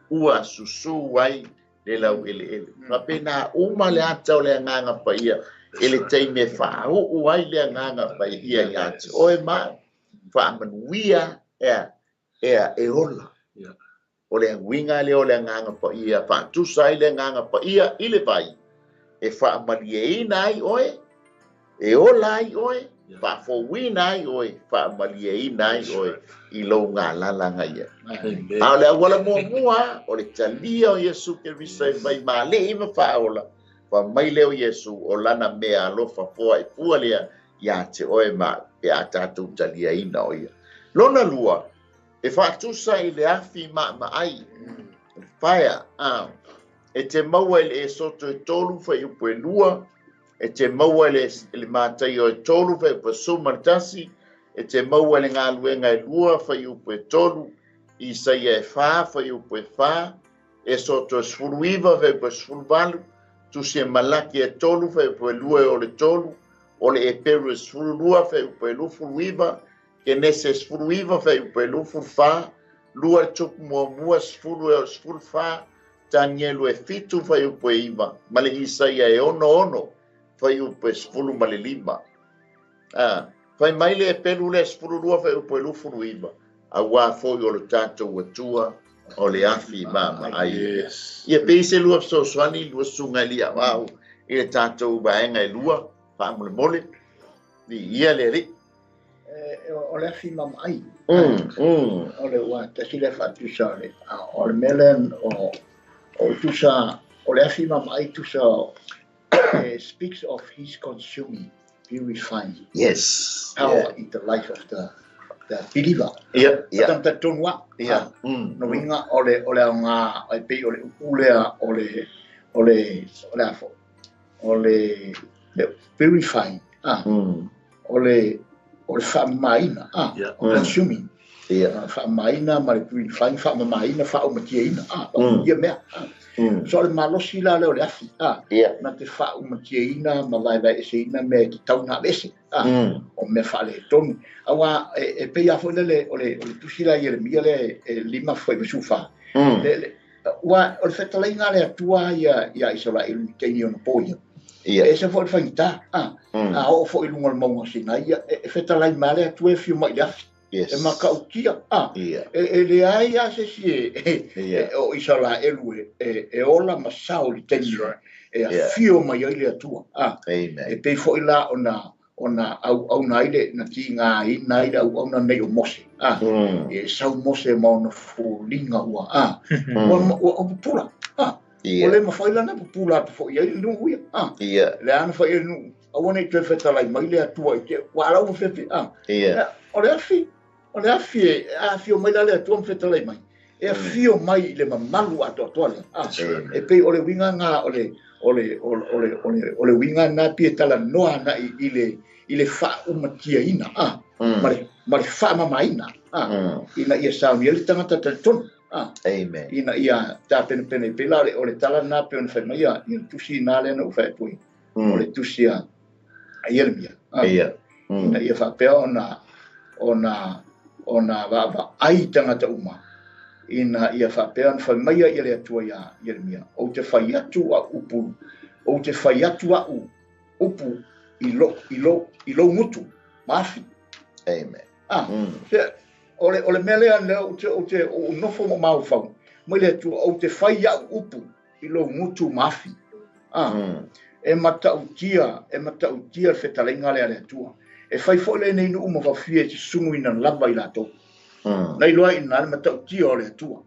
ua susū ai le laueleele. Faapena uma le ata o le Agaga Paia i le taimi e faauu ai le Agaga Paia ia te oe ma faamanuia ea ea e ola. O le uiga lea o le Agaga Paia, faatusa ai le Agaga Paia i le vai, e faamalieina ai oe, e ola ai oe, faafouina ai oe, faamalieina ai oe i lou galalaga ia. A o le auala muamua o le talia o Iesu Keriso e mai malii ma faaola, fa mai lea o Iesu o lana mea alofa foa e fua lea ia te oe ma pe a tatou taliaina o ia. Lona lua, e faatusa i le afi maamaai, le fire, e te maua i le Esoto e 3 fuaiupu e 2, e te maua i le Mataio e 3 fuaiupu e 11, e te maua i le Galuega e 2 fuaiupu e 3, Isaia e 4 fuaiupu e 4, Esoto e 19 fuaiupu e 18, Tusi e Malaki e 3 fuaiupu e 2 e o le 3, o le Eperu e 12 fuaiupu e 29, Kenese e 19 fuaiupu e 24, lua le tupu muamua 10 e o le 14, Tanielu e 7 fuaiupu e 9, ma le Isaia e 66 fuaiupu e 15. Fai mai le Eperu le 12 fuaiupu e 29, auā foi o le tatou Atua o le afi maamaai. Ia pei se lua fesoasoani lua susuga i le aoao i le tatou vaega e lua, faamolemole, viia le Alii. O le afi maamaai. O le ua tasi le faatusa o le mea lea o tusa o le afi maamaai tusa speaks of his consuming, purifying power in the life of the believer. Tangata tonu a. No winga o le aoga e pei o le upu lea o le o le afo o le purifying o le faamamaina consuming faamamaina ma le purifying faamamaina faaumatiaina ia mea. So o le malosi la lea o le afi na te faaumatiaina ma vaevaeseina mea e tatau ona aveese o mea faaletonu. Auā e pei lava foi lele o le tusi la Ieremia lea e 5 fuaiupu 14. Ua o le fetalaiga le Atua ia Isaraelu i taimi ona po ia. E ese foi le faigata. A oo foi i luga o le mauga o Sinai e fetalai mai le Atua e fiu mai i le afi. E matautia. E leai lava se isi o Isaraelu e ola ma sao i le taimi e afio mai ai le Atua. E pei foi la ona auauna ai le na tigaina ai le auauna nei o Mose. E sau Mose ma ona foliga ua ua pupula. O le mafai lana pupula atu foi ai le nuu ia. Le ana fai ai le nuu aua nei toe fetalai mai le Atua i te ua ala ua fefe. O le afi e afio mai la le Atua ma fetalai mai. E afio mai i le mamalu atoatoa lea. E pei o le uiga ngā o le uiga nā pia talanoa na i le faaumatiaina ma le faamamaina ina ia saunia le tagata talitonu. Ina ia tapenapena i pela o le tala nā pe ona fai mai ia le tusi nā lea na ua fai atu ai. O le tusi a Ieremia. Ina ia faapea ona vaavaai tagata uma. Ina ia faapea ona fai mai ia le Atua ia Ieremia. Ou te fai atu au upu, ou te fai atu au upu i lou gutu, ma afi. Amen. O le mea lea lea ou te nofo ma maufau mai le Atua, ou te fai au upu i lou gutu ma afi. E matautia le fetalaiga lea le Atua. E fai foi lenei nuu ma fafie e susunuina lava i latou. Nei loa ina le matautia o le Atua.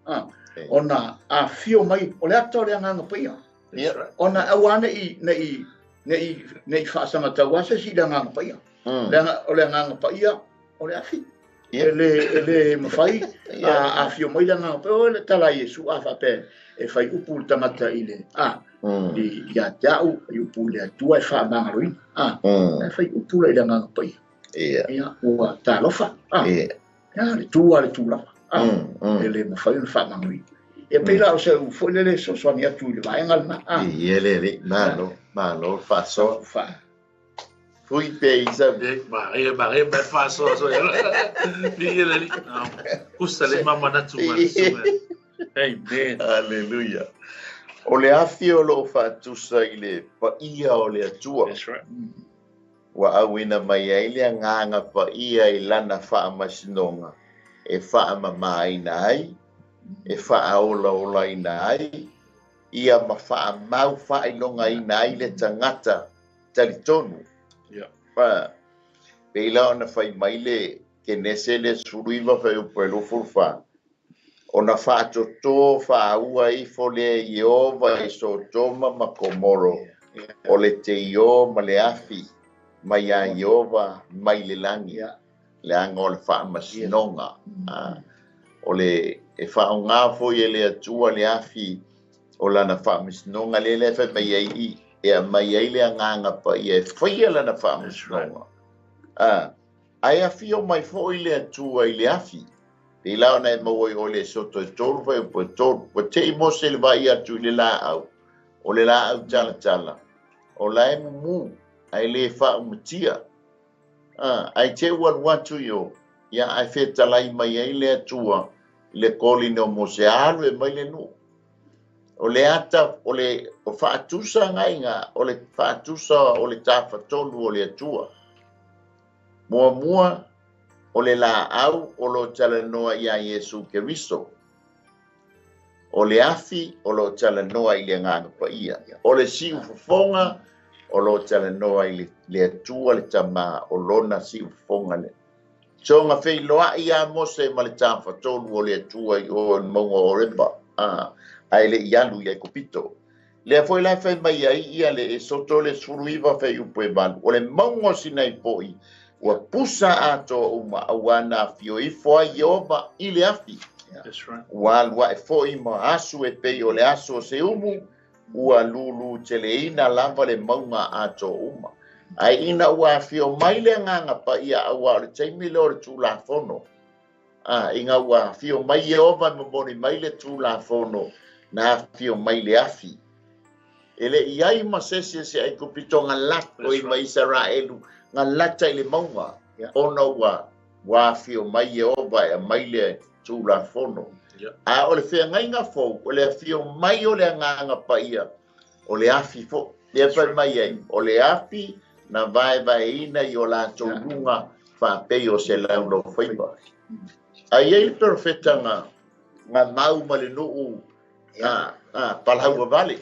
Ona afio mai, o le ata o le Agaga Paia. Ona auā nei faasagatau a se isi i le Agaga Paia. O le Agaga Paia o le afi. E le mafai afio mai le Agaga Paia. O le tala a Iesu a faapea e fai upu le tagata i le ia te au, i upu i le Atua e faamagaloina. E fai upu la i le Agaga Paia. Ia, ua talofa. Ia, le tu a le tulaga. E le mafai ona faamagaloina. Ia pei la o se foi lele sosoani atu i le vaega lena. Ia le malo, malo faasoa. Fui pe isa. Ma e ma e ma fa so so. Ni le kusa le mama natu ma. Amen. Hallelujah. O le afi o loo faatusa i le paia o le Atua. That's right. Ua auina mai ai le agaga paia i lana faamasinoga e faamamaina ai, e faaolaolaina ai, ia ma faamau faailogaina ai le tagata talitonu. Yeah. Pei la ona fai mai le Kenese le 19 fuaiupu e 24. Ona faatotō faaua ifo lea e Ieova i Sotoma ma Komoro, o le teiō ma le afi mai iā Ieova mai le lagi, leaga o le faamasinoga. O le e faaaogā foi e le Atua le afi o lana faamasinoga lea lea e fai mai ai i e aumai ai le agaga paia e faia lana faamasinoga. Ae afio mai foi le Atua i le afi. Pei la ona e maua i o le soto e tolu fuaiupu e tolu. Ua te'i Mose i le vaai atu i le laau, o le laau talatala, o la e mumu, ae le faaumatia. Ae te ua alu atu i o, ia ae fetalai mai ai le Atua i le kolina o Mose, alu e mai le nuu. O le ata, o le o faatusa gaiga, o le faatusa o le tafatolu o le Atua. Muamua, o le laau o loo talanoa iā Iesu Keriso. O le afi o loo talanoa i le agaga paia. O le siufofoga o loo talanoa i le Atua le Tamā o lona siufofoga lea. Soga feiloai iā Mose ma le tafatolu o le Atua i o i le mauga o Horeba, ae le i alu i Aikupito. Lea foi la e fai mai ai ia le Esoto le 19 fuaiupu e 8, o le mauga o Sinai foi ua pusa atoa uma auā na afio ifo ai Ieova i le afi. That's right. Ua alu ae foi ma asu e pei o le aso o se umu, ua lūlū teleina lava le mauga atoa uma. Ae ina ua afio mai le agaga paia auā o le taimi lea o le Tulafono. Ina ua afio mai Ieova e momoli mai le Tulafono, na afio mai le afi. E le i ai ma se isi o se Aikupito galata oi ma Isaraelu galata i le mauga, ona ua ua afio mai Ieova e aumai le Tulafono. A o le feagaiga fou, o le afio mai o le agaga paia, o le afi foi. Lea fai mai ai, o le afi na vaevaeina i o latou luga faapei o se laulaufaiva. Ae i ai le perofeta na na mau ma le nuu palaua vale,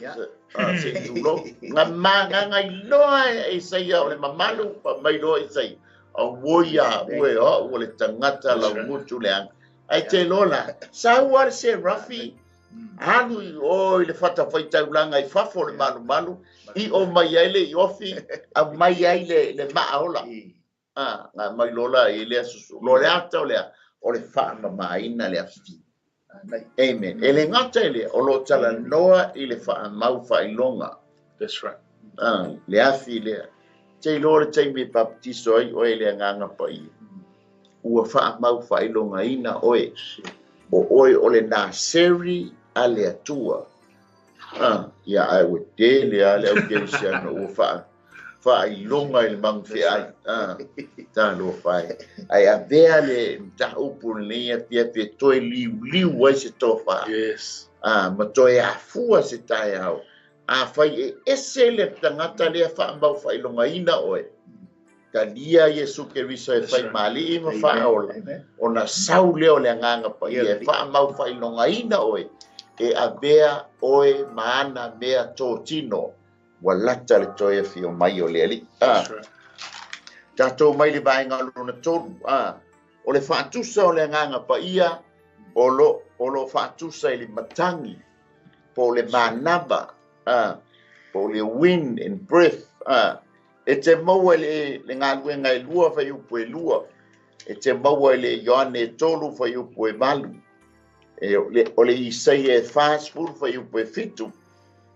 se i tulou. Na magagailoa e Isaia o le mamalu, fai mai loa Isaia, auoi a ue o au o le tagata laugutu leaga. Ae te iloa la, sau lava le serafi, alu i o i le fatafaitaulaga i fafo o le malumalu, i'o mai ai le iofi, aumai ai le maa ola. Na aumai loa la i lea susu. Lo le ata o lea, o le faamamaina le afi. Amen. E le gata i lea, o lo o talanoa i le faamau faailoga. That's right. Le afi lea. Te iloa le taimi e baptiso ai oe i le agaga paia. Ua faamau faailogaina oe. O oe o le Naseri a le Atua. Ia ae ua tele lava le au kerisiano ua faa faailoga i le magufeai. Talofa e. Ae avea le mataupu lenei afiafi e toe liuliu ai se tofa. Yes. Ma toe afua se taeao. Afai e ese le tagata lea faamau faailogaina oe, talia Iesu Keriso e fai ma alii ma faaola, ona sau lea o le agaga paia e faamau faailogaina oe, e avea oe ma ana mea totino, ua lata le toe afio mai o le Alii. Tatou mai le vaega lona tolu, o le faatusa o le agaga paia o lo o lo faatusa i le matagi, po o le manava, po o le wind and breath. E te maua i le galuega e lua fuaiupu e lua, e te maua i le Ioane e tolu fuaiupu e 8, o le Isaia e 40 fuaiupu e 7,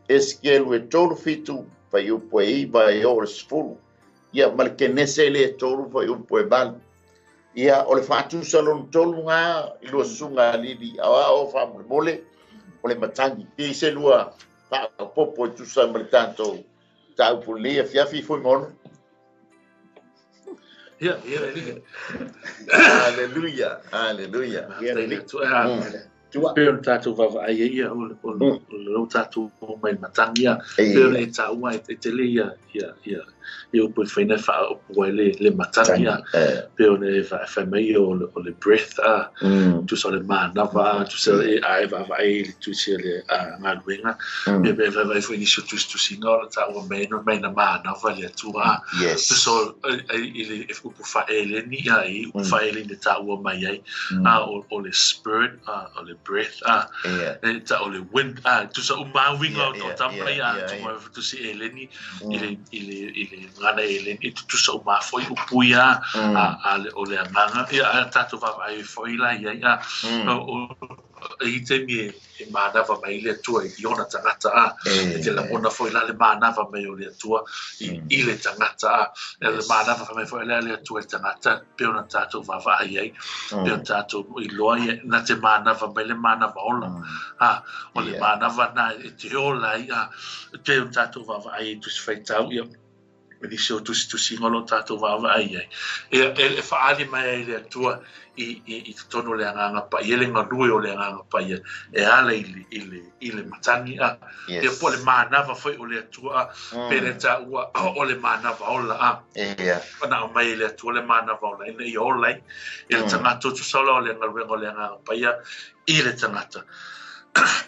Esekielu e 3 7 fuaiupu e 9 e oo i le 10, ia ma le Kenese le e 3 fuaiupu e 8. Ia o le faatusa lona tolu ngā i lua susuga a Lili aoao faamolemole, o le matagi. Pe i se lua faaopoopo e tusa ma le tatou mataupu lenei afiafi Fuimaono. Ia, ia, ia. Hallelujah, hallelujah. Ia le alii. Tua. Pei ona tatou vaavaai ai ia o le tatou mai matagi ia. Pei ona e taua e tele ia ia ia ia upu e whaina whaaupu ai le matagi ia. Pei ona e whai mai o le breath a tusa o le manava a tusa e ae vaavaai le tusi le galuega. Ia pe vaavaai foi nisi o tusitusiga o le taua mai no mai na manava le Atua a. Tusa i le upu whaeleni ia i upu whaeleni le taua mai ai a o le spirit o le breath a e ta o le wind a tusa o mauinga o tama ia a tusi eleni i le ngana eleni e tusa o mafoi upu ia a le o le agaga ia a tatou vaavaai foi la ia ia o i taimi e manava mai le Atua i ona tagata a e te lagona foi la le manava mai o le Atua i le tagata a e le manava mai foi le Atua i le tagata pe ona tatou vaavaai ai pe ona tatou iloa ia na te manava mai le manava ola a o le manava na e te ola ai a pe ona tatou vaavaai i tusi faitau ia nisi o tusitusiga o lo tatou vaavaai ai e whaali mai ai le Atua i totonu o le agaga paia le galue o le agaga paia e ala i le matagi a ia po le manava foi o le Atua a pe le taua o le manava ola a ona au mai le Atua le manava ola ina ia ola ai i le tagata tusa o le galuega o le agaga paia i le tagata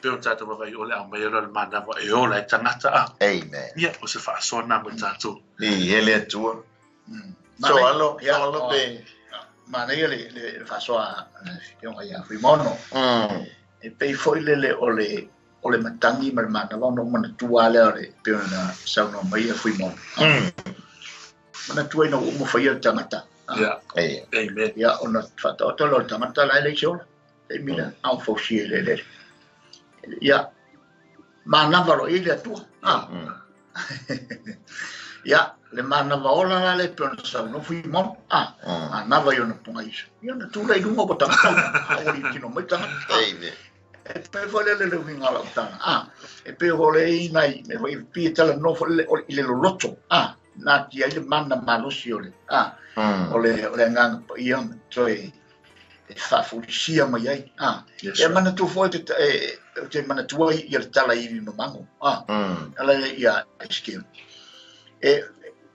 pe o tatou vaavaai o le au mai o le manava e ola e tagata a. Amen. Ia o se faasoa na mo tatou. I ele Atua. So alo, alo pe manaia le faasoa fioga ia Fuimaono. E pei foi lele o le matagi ma le manava ona manatua lea o le pei ona saunoa mai ia Fuimaono. Manatua ina ua uma faia le tagata. Ia. Amen. Ia ona faataoto lea o le tagata la e leai se ola. E mila au fausia i le elele. Ia, manava lo i le Atua. Ia, le manava ola la le pe ona saunoa Fuimaono. Manava i ona punga iso. Ia, na tula i lunga o tagata. A ua li tino mai tagata. E pe foi le le uiga o lau tala. E pe ho le i nai, me foi pia tala no foi le i le loloto. Nā tia i le mana malosi o le. O le agaga paia ma toe e whaafurisia mai ai. E manatua foi te manatua ia le tala iwi mamango. Ala ia eske. E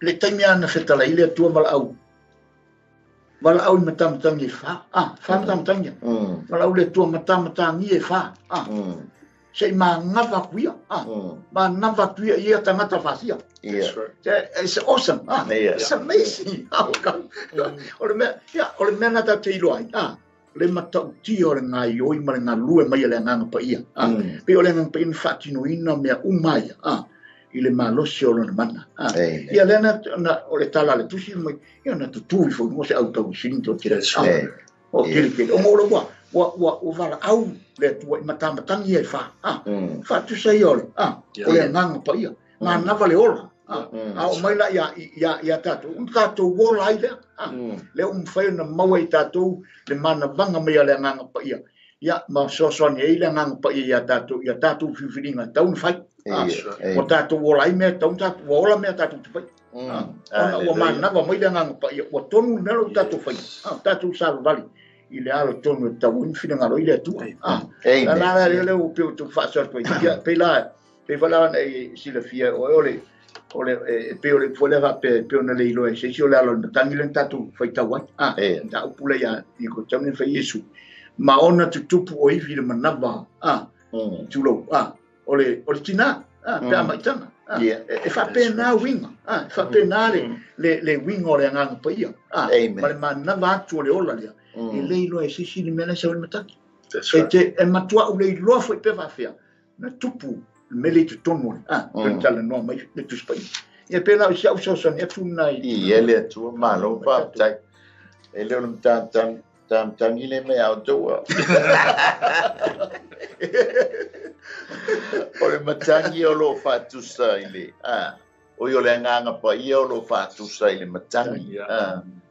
le taimi ana whetala i le Atua valaau. Valaau i matamatangi e wha. Wha matamatangi. Valaau le Atua matamatangi e wha. Se i mangawa kuia. Mangawa kuia ia tangata whasia. It's awesome. It's amazing. O le mea, o le mea na tātou iloa ai. Le matautia o le ngāioi ma le ngalue mai le agaga paia. Pei o le agaga paia na faatinoina mea uma ia. I le malosi o lona mana. Ia lea na o le tala le tusi mai, ia na tutū i foi mo se au tau sini tō tele. O kele kele. O ngō ua valaau le Atua i matamatangi e wha. Whaatusa ia ole. O le agaga paia. Ngā nawa le ola. A o mai la ia tātou. Un tātou ola ai lea. Lea umwhai na maua i tātou le manavanga mai a le agaga paia. Ia, ma soasoani ai le agaga paia ia tātou, ia tātou whiwhiringa tau na whai. Ua tātou ola ai mea tau, ua ola mea tātou te whai. Ona ua manava mai le agaga paia, ua tonu mea lau tātou whai. Tātou savavali i le alo tonu e tau ina whinangaro i le Atua. La la le leo peo tu whaasoa atu ai. Ia, pei la, pei wala na i silafia o ole, ole, pe ole fole va pe pe ona le iloa se si o le alo matangi le tātou whaitau ai. Ta upule ia i ko taune whai Yesu. Ma ona tutupu o iwi le manava. Tulou. O le tina. Pe ama itanga. E whape nā winga. E whape nā le winga o le agaga paia. Ma le manava atu o le ola lea. E le iloa e sisi ni mea sa o le matangi. E te e matua u le iloa foi pe whawhea. Na tupu mele i totonu ole. Pe tala noa mai le tusipai. Ia pēlā o si au soasani atu nai. I ele Atua, malo whāptai. E leo le mtāmtangi le mea o tōa. O le matangi o lo whātusa i le. O i o le agaga paia o lo whātusa i le matangi.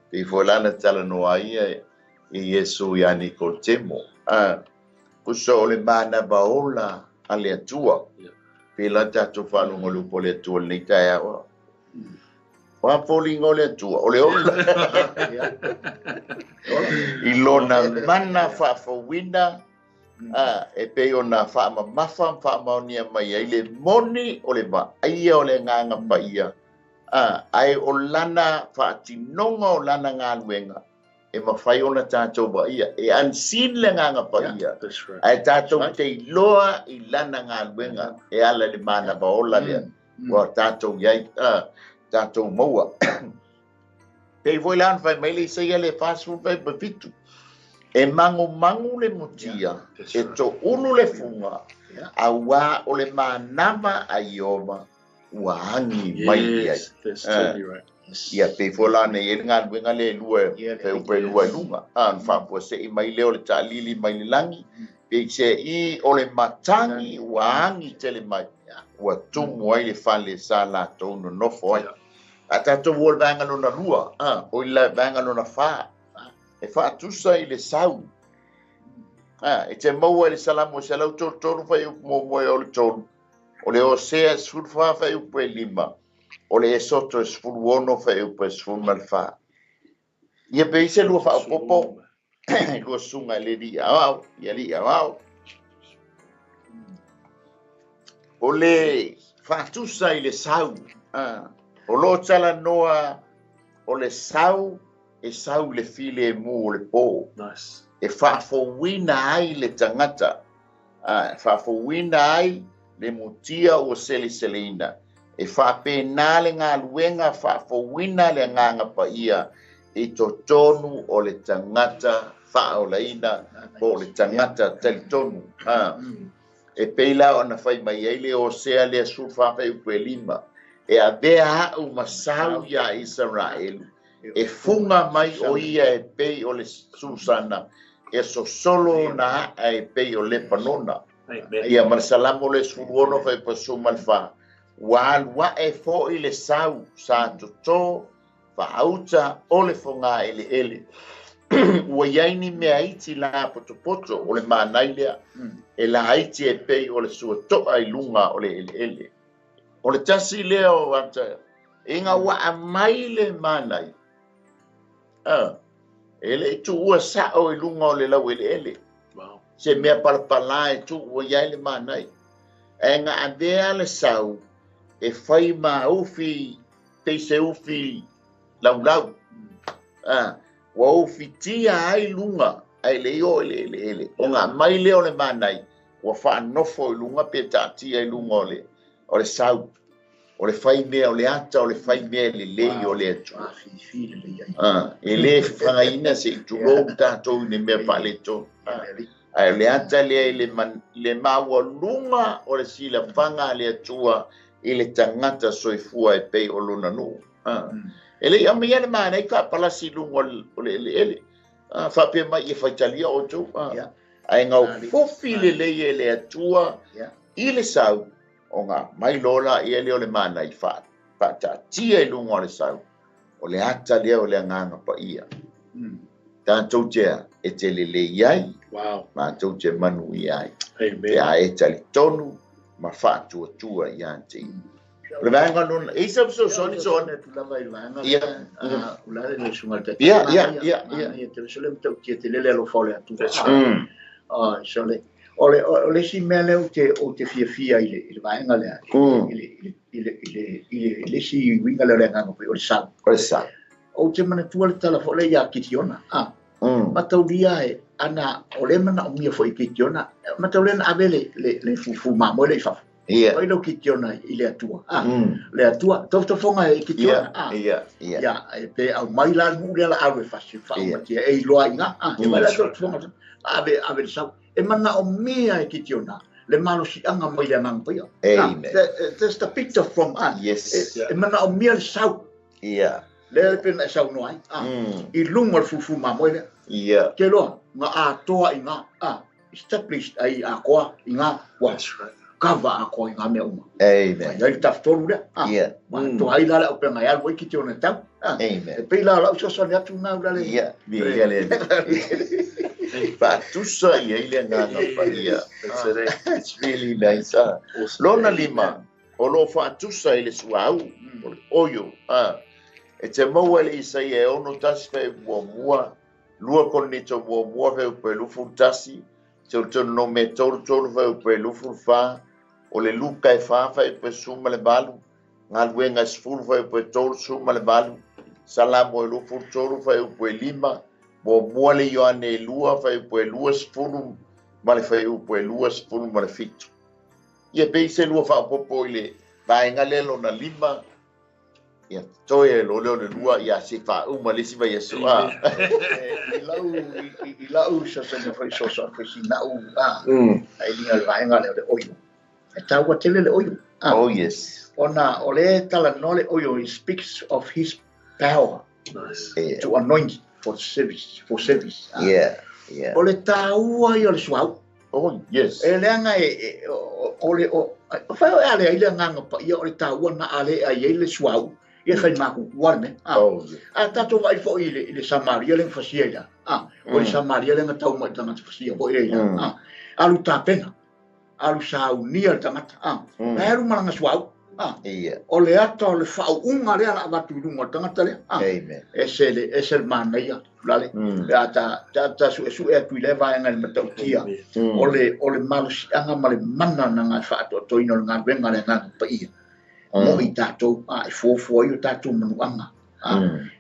Te i lana tala noa ia i Yesu ia Nikotemo. Pusa o le manava ola a le Atua. Pela tātou whaalongolupo le Atua lenei taeao. O a foliga o le Atua, o le ola. I lona mana faafouina, e pei ona faamamafa ma faamaonia mai ai le moni o le vaaia o le Agaga Paia, ae o lana faatinoga o lana galuega e mafai ona tatou vaaia. E unseen le Agaga Paia, ae tatou te iloa i lana galuega e ala i le manava ola lea ua tatou iai, tatou maua. Pei foi la ona fai mai le Isaia le 47, e magumagu le mutia, e toulu le fuga, auā o le manava a Ieova ua agi mai i ai. Yes, that's totally right. Ia pei foi la ona i ai le galuega lea e lua, e lua i luga. Ona faafuasei mai lea o le taalili mai le lagi, pei se'i o le matagi ua agi tele mai, ua tumu ai le fale sa latou nonofo ai. A tatou o le vaega lona lua, o i le vaega lona fa, e faatusa i le sau. E te maua i le Salamo 133 fuaiupu muamua e o le 3, o le Osea 14 fuaiupu e 5, o le Esoto 16 fuaiupu e 14. Ia pe i se lua faaopopo, lua susuga i le alii aoao, i alii aoao. O le faatusa i le sau, o lo o talanoa o le sau e sau i le filemu o le po. Nice. E faafouina ai le tagata, e faafouina ai le mutia ua seleseleina. E faapena le galuega faafouina le Agaga Paia i totonu o le tagata faaolaina po o le tagata talitonu. E pei la ona fai mai ai le Osea lea 14 fuaiupu e 5, e avea a'u ma sau iā Isaraelu, e fuga mai o ia e pei o le susana, e sosolo ona a'a e pei o Lepanona. Amen. Ia ma le Salamo le 16 fuaiupu 14, ua alu a'e fo'i le sau sa totō faauta o le fogā eleele. Ua iai ni mea iti la potopoto o le manai lea, e laiti e pei o le suato'a i luga o le eleele. O le tasi lea o ata, ina ua aumai le manai, e le i tuua sa'o i luga o le laueleele. Wow. Se mea palapalā e tuua iai le manai. Ae na avea le sau e fai ma ufi, pei se ufi laulau. Ua ufitia ai luga, ae le i oo i le eleele. O ngā mai lea o le manai, ua faanofo i luga pe taatia i luga o le sau. O le fai mea o le ata, o le fai mea e lelei o le Atua. E le fafagaina se i tulou tatou i le mea faaletonu. Ae o le ata lea i le maualuga o le silafaga a le Atua i le tagata soifua e pei o lona nuu. E le i aumaia le manai faapalasi i luga o le eleele. Faapea mai ia faitalia outou. Ae gaufofi lelei e le Atua i le sau, o ngā mai lola ia lea o le manai faataatia i luga o le sau, o le ata lea o le Agaga Paia. Tatou te e te lelei ai, Wow. matou te manuia ai. Amen. Pe a e talitonu ma faatuatua ia te ia. O le vaega lona, e isa fesoasoani soane. Ia. Ia, ia, ia, ia. That's right. O le isi mea lea ou te fiafia i le vaega lea, i le isi uiga lea o le Agaga Paia, o le sau. O le sau. Ou te manatua le tala foi lea ia Kitiona. Mataulia e ana, o le manaomia foi i Kitiona, mataulia na ave le fufu mamoe le i fafo. Ia. Oi lau Kitiona i le Atua. Le Atua, tofotofoga e Kitiona. Ia, ia. Ia, e pe au mai la nuu lea la alu e fasi, faaumatia e iloa i ngā. E mai la tofotofoga, ave le sau. E manaomia e Kitiona le malosiaga mai le Agaga Paia. Amen. That's the picture from us. Yes. E manaomia le sau. Ia. Lea le pena e saunoa ai. I luga o le fufu mamoe lea. Ia. Ke loa, ngā atoa i ngā, established ai akoa i ngā, ua That's right. kava akoa i ngā mea uma. Amen. Ai le tafutolu lea. Ia. Ua atoa ai la le au penga e alu ai Kitiona tau. Amen. E pei la lau fesoasoani atu nā ula le. Ia, ia le. Faatusa ia i le Agaga Paia. That's it, eh? It's really nice. Awesome. Lona lima, o lo faatusa i le suauu, o le oio. E te maua i le Isaia e 61 fuaiupu 1, 2 Korinito 1 fuaiupu 21, Teutononomia 33 fuaiupu 24, o le Luka e 4 fuaiupu 18, Galuega 10 fuaiupu 38, Salamo e 23 fuaiupu 5, 1 le Ioane 2 fuaiupu 20 ma le fuaiupu 27. Ia pei se lua faaopoopo i le vaega lea lona 5, ia toe e lo leo le lua, ia se faauma le isi vaiaso. I lau fesoasoani foi fesoasoani foi sina'u ai liga le vaega lea o le oio. E taua tele le oio. Oh yes. Ona o le talanoa le oio, he speaks of his power. Nice. To anoint for service, for service. Yeah. Yeah. O le taua ia o le suauu. Oh yes. E leaga e o le o fai o ale ai le agaga paia o le taua na ale ai ai le suauu. Ia fai makuku le mea. A tatou vaai foi i le Samaria le fasia ia. O le Samaria le tau mai tagata fasia foi le ia. Alu tapena. Alu saunia le tagata. Alu malanga suauu. O le ata o le faauuga lea la avatu i luga o le tagata lea. Amen. E se le manaia lale. Pe a ta suesue atu i le vaega i le matautia. O le malosiaga ma le mana na ngai faatoatoina o le galuega le agaga paia. Mo i tatou, e fuafua ai o tatou manuaga.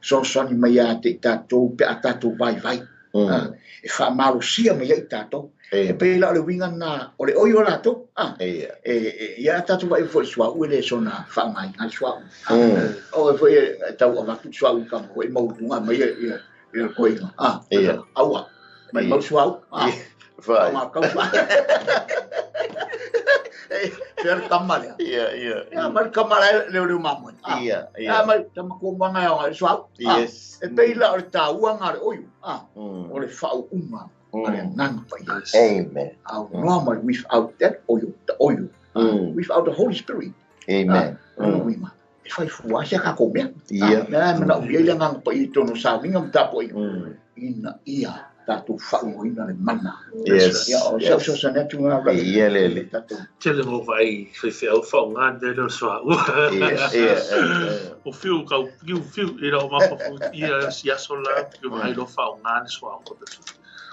Fesoasoani mai ia te i tatou pe a tatou vaivai. E faamalosia mai ai i tatou. E pei la o le uiga lena o le oio latou. Ia tatou vaai foi i le suauu e le soona faaaogaina le suauu. O e foi e tau avatu le suauu i kama foi maualuga mai ia le koiga. Aua, mai mau suauu. Faaaoga kau. Fea le kama lea. Ia, mai le kama lea leo leo mamoe. Ia, mai tama kuamuaga e aoga i le suauu. E pei la o le taua ngā le oio. O le faauuga a le agaga paia. Amen. Au noa mai without that oil, the oil. Without the Holy Spirit. Amen. Uiga. E fai fua se ka ko mea. Mea mana o ia agaga paia i tonu sauniga ma tapuaiga. Ina ia tatou faauugaina le mana. Yes. Ia, o se fesoasoani atu ngā rā. Ia le le. Tatou. Tele mo vai whewheau whaonga ne leo suauu. O whiu kau whiu whiu i rau mapapu ia si aso la ki vai lo whaonga ne suauu ko te.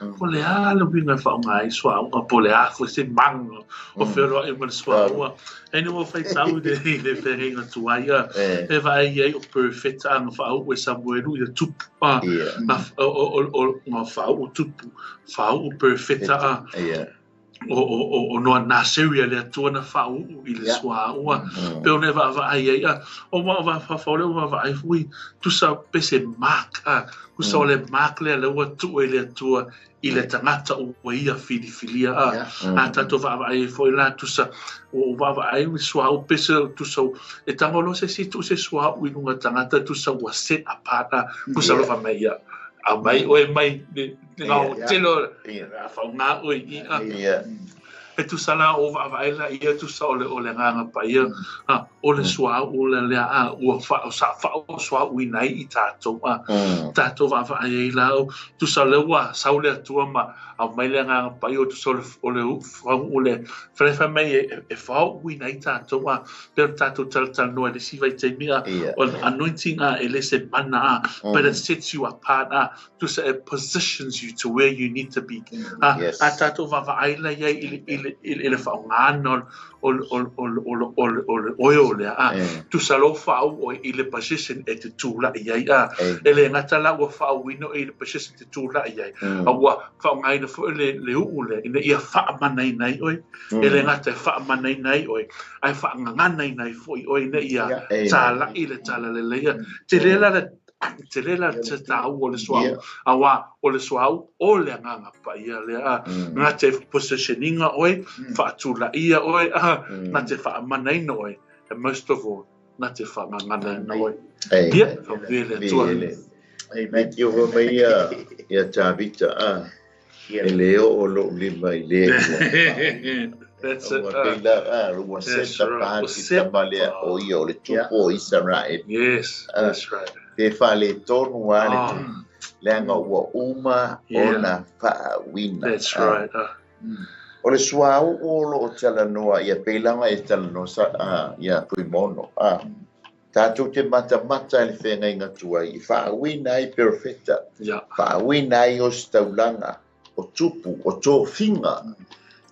Po le a le winga whaonga i suauu po le a fo se mang o whiroa i ma le suauu. E ni mo whai tau le le whenga tuaia. E vai ai o perfect anga whaau e Samuelu ia tupu. O ngā whaau tupu. Whaau perfect a. O noa Nasiria le atua na whaau i le suaua. Pe o ne vaavaai ai a. O ma whawhaole o vaavaai fui. Tusa pese mark a. Tusa o le mark lea le ua tuu e le atua i le tagata ua ia filifilia a. A tatou vaavaai ai foi la tusa o vaavaai i suauu pese tusa e tangolo se si tuu se suauu i lunga tagata tusa ua set apart a. Tusa lofa mai ia. A mai oe mai le ngau telo a whaunga oe i a. E tusa la o vaavaai la ia tusa o le agaga paia. O le suauu le lea a ua sa whao suauu i nai i tātou a. Tātou vaavaai ai la o tusa le ua sau le atua ma au mai le agaga paia o tusa o le whaungu le wharewha mai e whao ui nai tātou a. Pero tātou talatala noa le siva i te mea o le anointing a e le se mana a. But it sets you apart a. Tusa it positions you to where you need to be. A tātou vaavaai la ia i le whaungana o le oio lea a. Tusa lo whaau o i le position e te tūla i ai a. E le ngata la ua whaauino i le position te tūla i ai. A ua whaungaina fo le uu le ina ia whaamana i nai oi. E le ngata e whaamana i nai oi. Ai whaangangana i nai fo i oi ina ia tāla i le tāla le leia. Te lela le te lela te tāu o le suau. Awa o le suau o le agaga paia lea a. Ngā te positioninga oi, whaatula ia oi, ngā te whaamanaina oi. And most of all, ngā te whaanganganaina oi. Ia, whaamele atua. Amen. Ia hua mai ia Tāvita a. E leo o lo lima i le. That's it. Ua set apart i tamalea o ia o le tupu o Israel. Yes, that's right. Te whale tonu a le tupu. Leanga ua uma o na whaawina. That's right. O le suauu o lo o talanoa ia peilanga e talanoa ia Fuimono. Tātou te matamata i le whengainga tuai, i whaawina ai perofeta, whaawina ai o staulanga, o tupu, o tōfinga,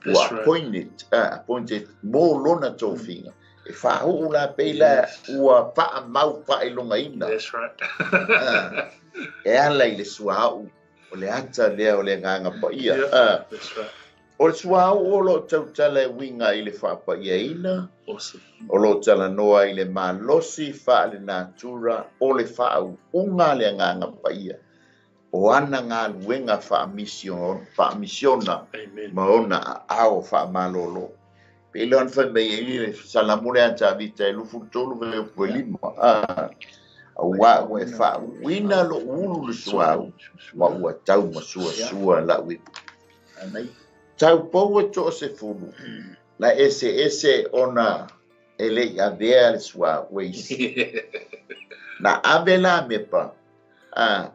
ua appointed, appointed mō lona tōfinga. E whāhuu la peila ua wha mau wha i longa ina. That's right. E ala i le suau, o le ata lea o le nganga pa ia. That's right. O le suau o lo tautala e winga i le whaapa ia ina. Awesome. O lo tala noa i le malosi wha le natura o le whaau unga le nganga pa ia. O ana ngā luenga wha misiona ma ona a ao wha malolo. Pe ilo an whai mei e le salamule a Tavita e lufu tolu ve o lima. A ua ua e wha wina lo ulu le suau ma ua tau ma sua sua la ui. Tau paua to se fulu. La ese ese ona e le i avea le suau weisi. Na ave la mepa.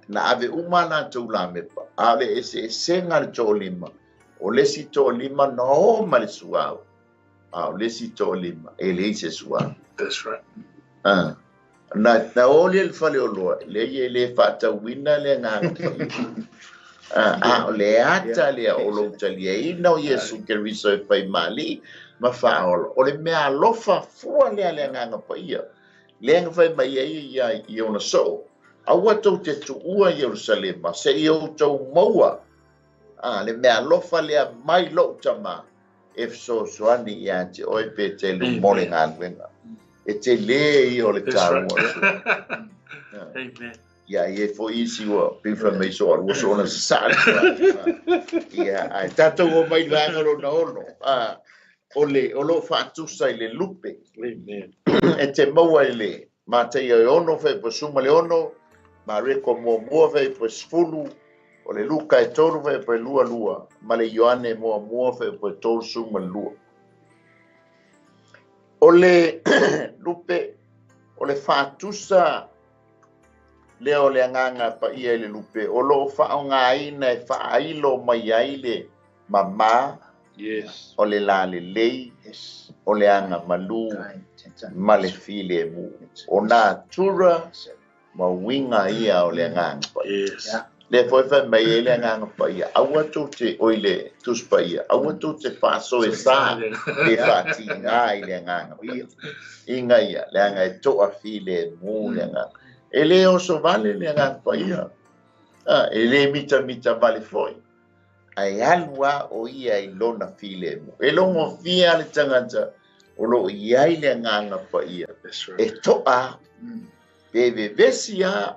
Na ave uma la tau la mepa. A le ese ese ngā le tō lima. O le si tō lima na o ma le suau. A o le si tō lima e le ise suau. That's right. Na ole le fale o loa. Le ie le whātauina le ngā a o le ata le o lo talia ina o Yesu Keriso e whai mali ma whaola. O le mea alofa fua lea le nganga pa ia. Le nga whai mai ai ia i ona so. Aua tau te tuua Yerusalema, se i o tau maua. Le mea alofa lea mai lou tama e fesoasoani ia te oe pe te lu mo le galuega. E te lē ia o le That's right. tāua. Amen. Ia e foi isi ua pifa mai so ua so ona sa. Ia ai tātou o mai langa ro na ono. O le o lo faatusa i le lupe. Amen. E te maua i le Mateia e ono fe po suma le ono, ma reko mua mua fe po sfulu, o le Luka e tolu fe po lua lua, ma le Ioane mua mua fe po tolu suma le lua. O le lupe, o le faatusa lea o le agaga paia i le lupe, o loo faaaogāina e faailo mai ai le mamā, o le lalelei, o le agamalu, ma le filemu. O natura ma uiga ia o le agaga paia. Le foi fai mai ai le agaga paia, aua tou te oi le tusi paia, aua tou te faasoesā pe faatigā i le agaga paia. Iga ia, leaga e toafilemu le agaga. E lē oso vale le agaga paia. E lē mitamita vale foi. Ae alu a o ia i lona filemu. E logofia le tagata o loo iai le agaga paia. That's right. E toa pe vevesi a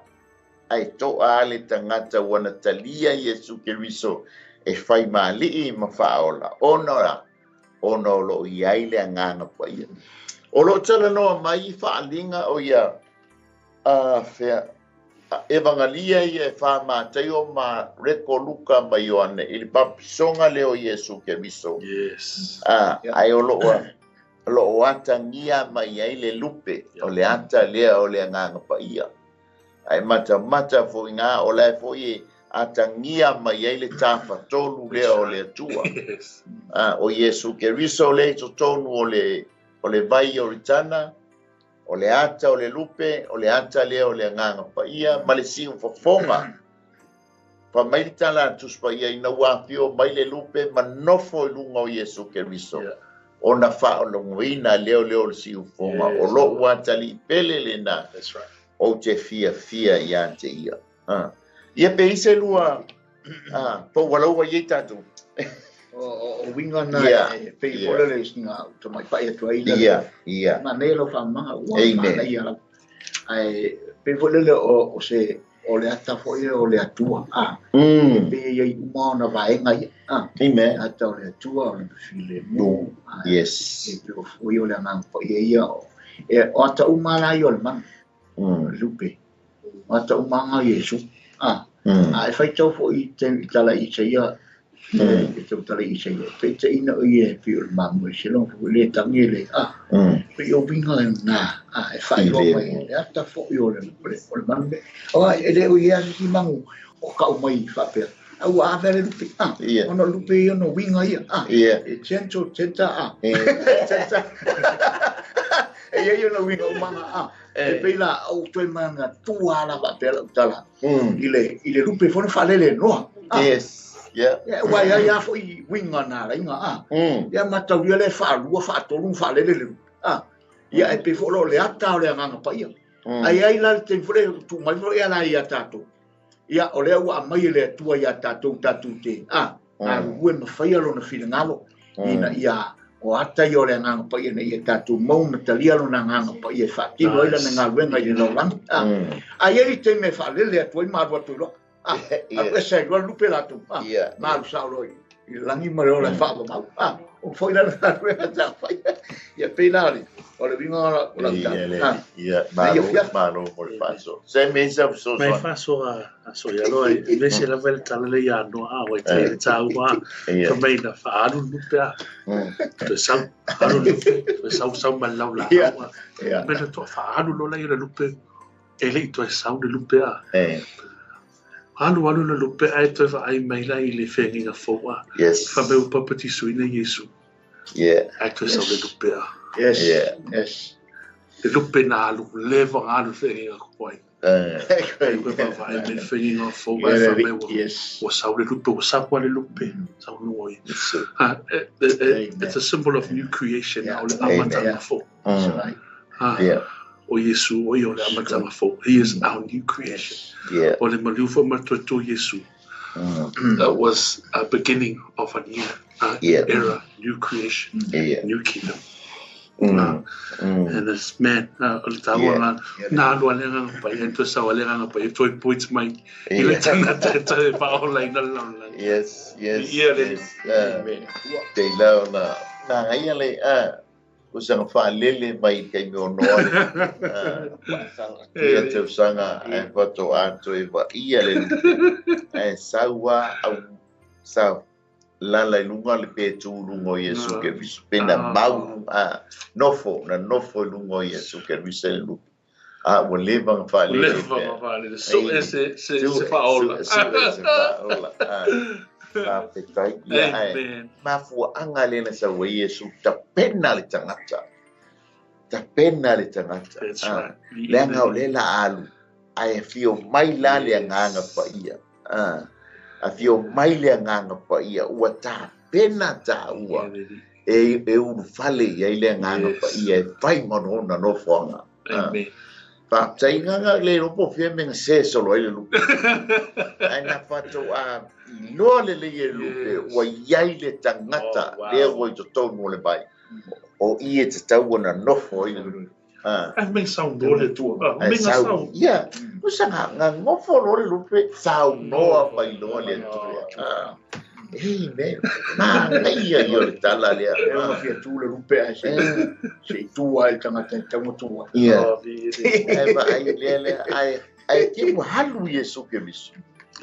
ae toa le tagata ua na talia Iesu Keriso e fai malii ma faaola. Ona la, ona o loo iai le agaga paia. O loo talanoa mai i faaliga o ia fea Evangalia ia e wha ma Reko Luka ma Ioane i le papisonga leo Iesu Keriso. Ai o loo atangia mai ai le lupe o le ata lea o le agaga paia. Ai mata mata foi ngā o lae foi e atangia mai ai le tafatolu lea o le Atua. O Iesu Keriso le i totonu o le vai o Ritana, o le ata o le lupe, o le ata lea o le agaga paia, ma le siu fofoga. Fa mai le tala a Tusi Paia ina ua afio mai le lupe ma nofo i luga o Iesu Keriso. Ona faalogoina lea o lea o le siufofoga. O lou atalii pele lena. That's right. Ou te fiafia ia te ia. Ia pe i se lua po walaua i tātou. O winga na e pe i pole le singa to mai pai atu ai. Ia. Ma nei lo whamanga ua Amen. mana ia lau. Ai pe pole le o se o le ata foi o le atua. Pe ia uma ona vaenga ia. Amen. Ata o le atua o le file No. mu. Yes. E pe o foi o le angang po ia ia. E o ata uma la ia o le mana. Lupe. O ata uma ngā Iesu. A e whai tau fo i te i tala i te ia. E tau tala i te ia. Pe te ina o ia e pi o le mamu e se long fo le tangi le. Pe o winga e nā. E whai I le mai e le ata fo i o le o le manu. O e le o ia si mangu o kau mai i whapea. A ua ave le lupe. Ona lupe i ono winga ia. E tento tenta. Tenta. E iai ona uiga uma na a. E pei la ou toe manatua lava faapea lau tala i le lupe foi na faalele e Noa. Yes. Yeah. Ua i ai lava foi uiga na ala ai na a. Ia mataulia lea e faalua, faatolu ona faalele le lupe. Ia e pei foi o lo o le ata o le Agaga Paia. Ae i ai la le taimi foi lea e tuu mai foi ala ia tatou. Ia o lea ua aumai e le Atua ia tatou tatou te a galulue ma faia lona finagalo ina ia o ata ia o le Agaga Paia ina ia tatou maua ma talia lona Agaga Paia e faatino ai lana galuega i le lalolagi. A i ai le taimi e faalele atu ai ma alu atu ai loa. Alu ese ai loa lupe latou. Ma alu sao loa i le lagi ma le ola e faavavau. O foi lana galuega sa fai. Ia pei la o le uiga o lau tala. Ia, malo, malo mo le faasoa. Se me isa fesoasoani. Mai faasoa aso ia loa e mese lava le tala le ia noa a wai te le tāua a. Fa mai na faalu lupe a. Toe sau, alu lupe, toe sau sau ma lau la. Me na toa faalu lola ia le lupe e le i toe sau le lupe a. Alu alu le lupe ae toe vaai mai la i le feagaiga fou a. Yes. Fa mai ua papatisui Iesu. Yeah. Ae toe sau le lupe a. Yes. Yeah. Yes. Le lupe na alu, leva na alu feagaiga tuai. Ae toe vaavaai mai le feagaiga fou ae fa mai ua, ua sau le lupe, ua sau le lupe, sau luga i. It's a symbol of new creation, o le amataga fou. That's right. Yeah. O Iesu, o ia o le amataga fou. He is our new creation. Yeah. O le maliu foi ma toe tō Iesu. That was a beginning of a new era, new creation, new kingdom. And this man, o le tāua ngā, nā alu a le agaga paia, e toe sau a le agaga paia, toe poits mai i le tangata e toe whaola i na lalolagi. Yes, yes, Ia le. yes. Te ila o na, nā ngai le, o sanga whaalele mai kei me ono ale. Ia te usanga e whato ato e wa ia le lupe. E saua au sa lala i lunga le pe tū lunga o Iesu ke visu. Pena mau nofo, na nofo i lunga o Iesu ke visu le lupe. Ua leva nga whaalele. Leva nga whaalele. So e se whaola. So e se whaola. Whawhetai. Ia ae. Mafua anga le na sa ua Iesu tapena le tangata. Tapena le tangata. That's right. Le anga o le la alu. Ae whio mai la le anganga pa ia. A whio mai le anganga pa ia. Ua tapena tā ua. E uru whale ia i le anganga pa ia. E whai manohona no whanga. Amen. Whātai nganga le ropo whia menga se solo ai le lupe. Ai na whātou a iloa le le le lupe, ua iai le tangata lea ua i totonu o le vai. O i e te tau na nofo i le lupe. Ai menga sau noa le tua. Menga sau. Ia, usa ngā ngofo loa le lupe, sau noa mai loa le tua. Ei, me, mā ngai ia o le tala lea. E uma fia tū le lupe ai se i tua ai tangata i taunga tua. Ia. Ai ma ai lea lea, ai ai te ua halu Iesu ke misu.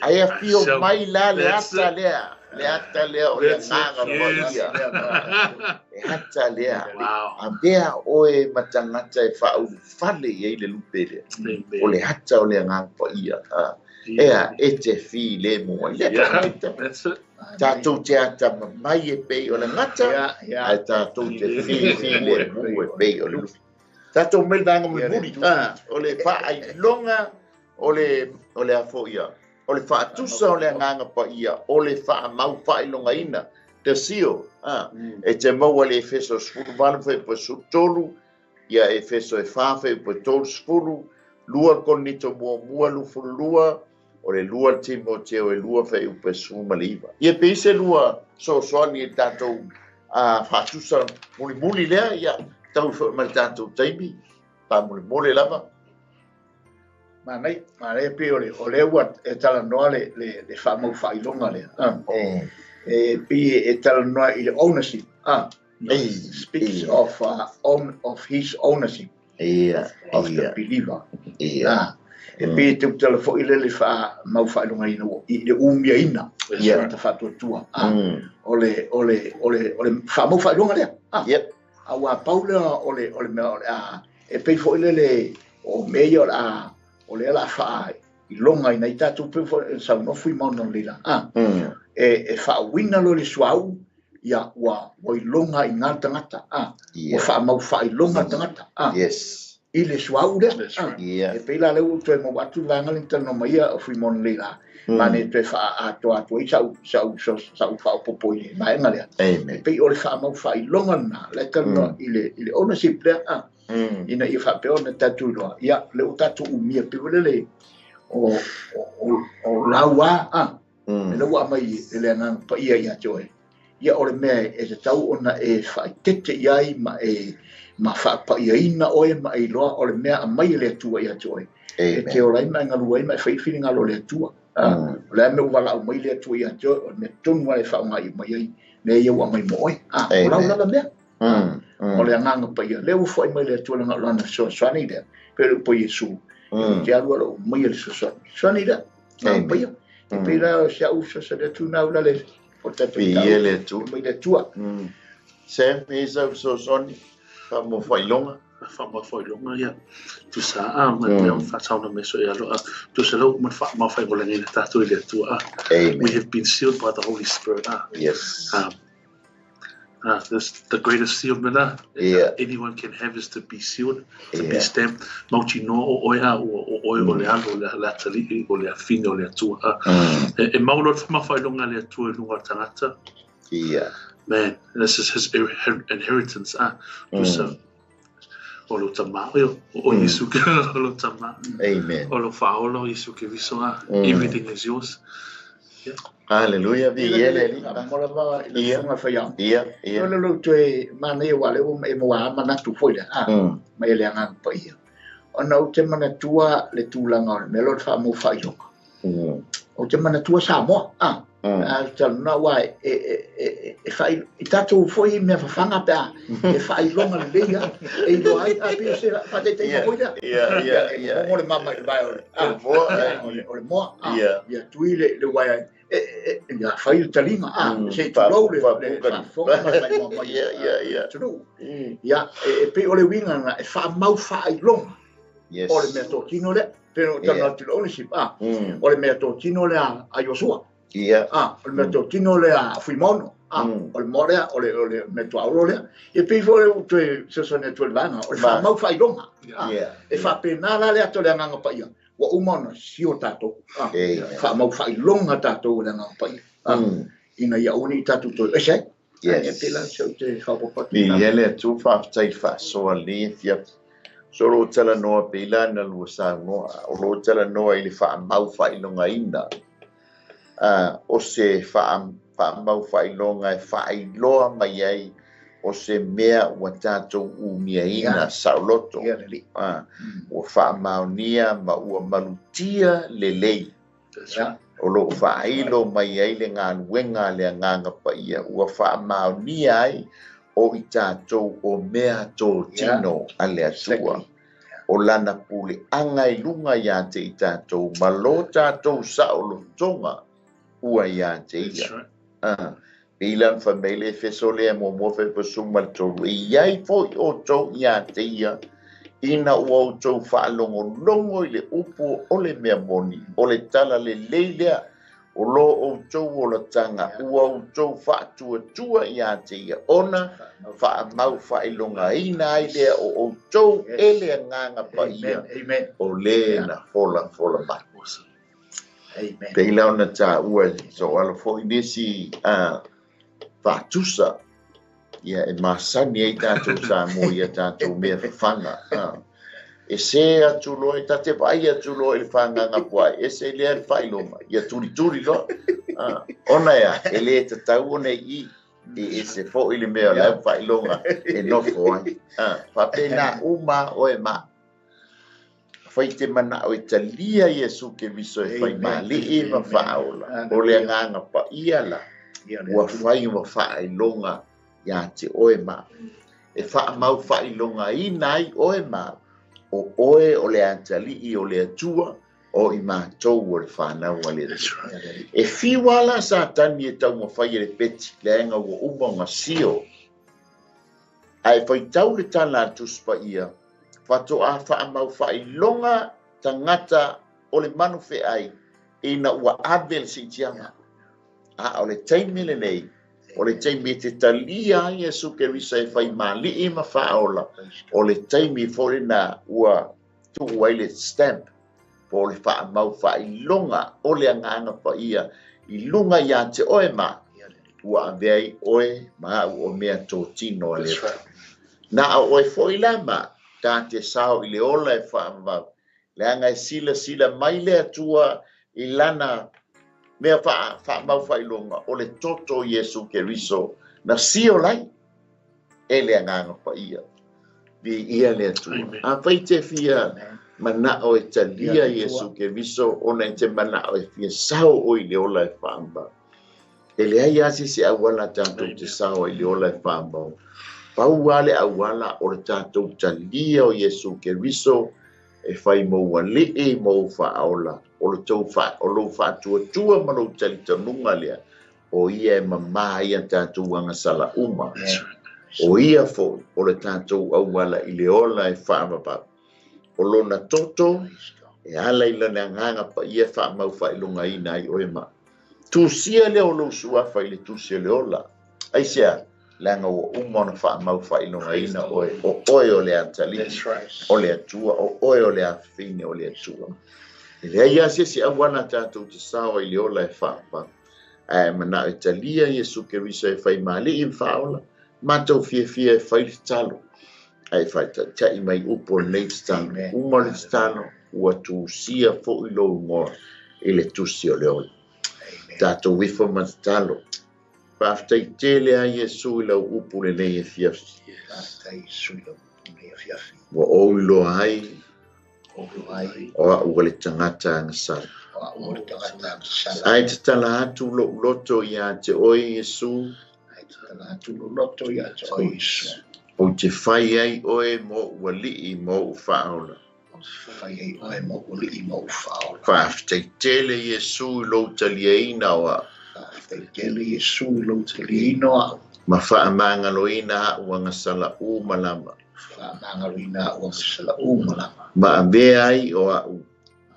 Ai a fio mai la le ata lea. Le ata lea o le nganga pa ia. E ata lea. A mea oe matangata e whaurufale ia i le lupe lea. O le ata o le nganga pa ia. Ea, e te fi le mua. That's it. Tātou te ata mamai e pei o le ngata, ai tātou te fi le mua e pei o le lupe. Tātou mai le vanga muri. O le whaailonga, o le afo ia. O le whaatusa o le anganga pa ia. O le whaamau whaailonga ina. Te sio. E te maua le Efeso 18 whai po 13. Ia Efeso e 4 whai po 30. Lua konito mua mua lufu lua. O le lua le Timoteo e lua whai upe suma le iwa. Ia pe ise lua sosoani e tātou whaatusa muli muli lea. Ia tau whai mai tātou taimi. Pa muli muli lava. Manai, manai pe o le ua e talanoa le whamau whailonga lea. E pe e talanoa i le ownership. Speaks of his ownership. Of the believer. E pe te utala fo i le whamau whailonga ina i le umia ina. Ia. Ta whatuatua. O le whamau whailonga lea. A ua paula o le mea o le e pe fo i le o mea o le o le ala wha i longa ina i tātou pe fo sau nofu i mauna leila. E wha wina lo le suau Ia ua ua iloga i ina le tagata, a. Ua faamau faailoga le tagata, a. I le suauu lea. A. E pei la o lea ua ou toe maua atu le vaega lea na talanoa mai ai o Fuimaono nei la, ma ne toe faaatoa atu ai sau sau sau faaopoopo i le vaega lea. E pei o le faamau faailoga lena la e talanoa i le i le ownership lea, a. Ina ia faapea ona tatou iloa, ia, lea ua tatou umia pei foi lele o o o lau a, a. Lea ua aumai e le Agaga Paia ia te oe. Ia o le mea e tatau ona e faaeteete i ai ma e ma faapaiaina oe ma e iloa o le mea aumai e le Atua ia te oe. E te ola ai ma e galue ai ma e fai finagalo o le Atua. O le a mea ua valaau mai le Atua ia te oe, o le mea tonu lava e faaaoga mai ai mea ia ua aumai mo oe. O lau lava mea. O le Agaga Paia, lea ua foai mai le Atua leaga o lana fesoasoani lea. Pei o le upu a Iesu, e te alu alu mai le fesoasoani. Fesoasoani lea. Agaga Paia. E pei la o si au fesoasoani atu na ula le o tatou Viia le Atua. Mai le Atua. Sam, e sau fesoasoani, faamofailoga. Faamofailoga, ia. Tusa a, ma te au whatauna me so e aloa. Tusa lau ma whaamofailoga na tātou i le Atua. Amen. We have been sealed by the Holy Spirit. Yes. This, the greatest seal mena anyone can have is to be sealed, to be stamped. Mautinoa o oe a ua o oe o le alo le le atalii o le afine o le Atua. E mau loa le faamafailoga a le Atua i luga o le tagata. Man, this is his inheritance. Tusa o lo tama o o Iesu o lo tama. Amen. O lo whaola o Iesu Keriso. Everything is yours. Yeah. Hallelujah. Viia le Alii. Mo lava i le susuga faiaoga. Ia, ia. O le lou toe manaia aua o lea ua e maua lava manatu foi lea, a, mai le Agaga Paia. Ona ou te manatua le tulaga o le mea lea o le faamau faailoga. Ou te manatua Samoa, a, a talanoa aua e faai, i tatou foi mea fafaga pe a, e faailoga lelei lava, e iloa ai, a pei o se faataitaiga foi lea. Ia, ia, ia. E momo le mama i le vae o le, a, o le moa, a, ia tui le uaea, ia fai le taliga, a, se i tulou le faafofoga ma le maimoa mai. Ia, ia, ia. Atunuu. Ia, e pei o le uiga lena, e faamau faailoga. Yes. O le mea totino lea, pei ona ou talanoa atu i le ownership, a, o le mea totino lea a Iosua. Ia. A, o le mea totino lea a Fuimaono. A, o le moa lea, o le, o le mea tuaolo lea. E pei foi o toe fesoasoani atu i le vaega, o le faamau faailoga. A, e faapena la le ata o le Agaga Paia, ua uma ona sio tatou. A, faamau faailoga tatou e le Agaga Paia. A, ina ia aua ne i tatou toe ese ai. Yes. E pei la se ou te faaopoopo atu. Viia le Atua, faafetai i le faasoa lenei afiafi. So o lo o talanoa pei la na lua saunoa, o lo o talanoa i le faamau faailogaina. O se faamau faailoga e faailoa mai ai o se mea ua tatou umiaina saoloto. Ua faamaonia ma ua malutia lelei. O lo o faailo mai ai le galuega a le Agaga Paia ua faamaonia ai o i tatou o mea totino a le Atua. O lana puleaga i luga ia te i tatou ma lo tatou saolotoga ua ia te ia. Pei la na fai mai le Efeso lea muamua fai pasuma le tolu, e iai foi outou ia te ia, ina ua outou faalogologo i le upu o le mea moni, o le tala lelei lea, o lo outou olataga, ua outou faatuatua ia te ia, ona faamau faailogaina ai lea o outou e le Agaga Paia, o le na folafola mai. Pei la ona taua so alo foi nisi faatusa, ia e masani ai tatou Samoa ia tatou mea fafaga. E se atu loa, e tate vaai atu loa i le whanganga puai, e se lea le whailoga, ia turituri loa. Ona ea, e le tatau ona i, e se foi le mea o le au whailoga e nofo ai. Whapena uma oe ma. Fai te manao e talia Iesu Keriso e fai maali'i ma faaola. O le Agaga Paia la, ua fai ma faailoga ia te oe ma. E faamau faailogaina ai oe ma, o oe o le atalii o le Atua, o i matou o le whanau a le Atua. E fiwa la Satani e taumafai e le peti, leaga ua uma ona sio. Ae faitau le tala a le Tusi Paia, faatoa faamau faailoga tagata o le manu feai ina ua ave le siitiaga. A o le taimi lenei, O le taimi e te talia ai Iesu Keriso e faimali'i ma faaola, o le taimi foi lena ua tuu ai le stamp po o le faamau faailoga o le Agaga Paia i luga ia te oe ma ua avea ai oe ma au o mea totino a le Atua. Na o oe foi la ma ta te sao i le ola e faavavau, leaga e silasila mai le Atua i lana mea faamau faailoga o le toto o Iesu Keriso na siola ai e le Agaga Paia. Viia le Atua. Afai te fia manao e talia Iesu Keriso ona e te manao e fia sao oe i le ola e faavavau, e leai lava se isi auala tatou te sao ai i le ola e faavavau. Pau lava le auala o le tatou talia o Iesu Keriso e fai mou alii mou faaola, o le tou o lou faatuatua ma lou talitonuga lea, o ia e mamā ai a tatou agasala uma. O ia foi o le tatou auala i le ola e faavavau. O lona toto e ala i lona Agaga Paia e faamau faailogaina ai oe ma. Tusia lea o lou suafa i le tusi o le ola. Aisea? Leaga ua uma ona faamau faailogaina oe, o oe o le atalii o le Atua, o oe o le afafine o le Atua. E leai lava se isi auala tatou te sao ai i le ola e faavavau. Ae manao e talia Iesu Keriso e faimali'i ma faaola, matou fiafia e fai le tatalo. Ae faataitai mai upu o lenei tatalo. Uma o le tatalo, ua tusia foi lou igoa i le tusi o le ola. Tatou ifo ma tatalo. Faafetai tele a Iesu i lau upu lenei afiafi. Faafetai Iesu i lau upu lenei afiafi. Ua ou iloa ai o o au o le tagata agasala. O au o le tagata agasala. Ae tatala atu lou loto ia te oe Iesu. Ae tatala atu lou loto ia te oe Iesu. Ou te fai ai oe mo ou alii mo ou faaola. Ou te fai ai oe mo ou alii mo ou faaola. Faafetai tele Iesu i lou taliaina o au. Faafetai tele Iesu i lou taliaina o au. Ma faamagaloina au agasala uma lava. Faamagaloina au agasala uma lava. Ma avea ai o au.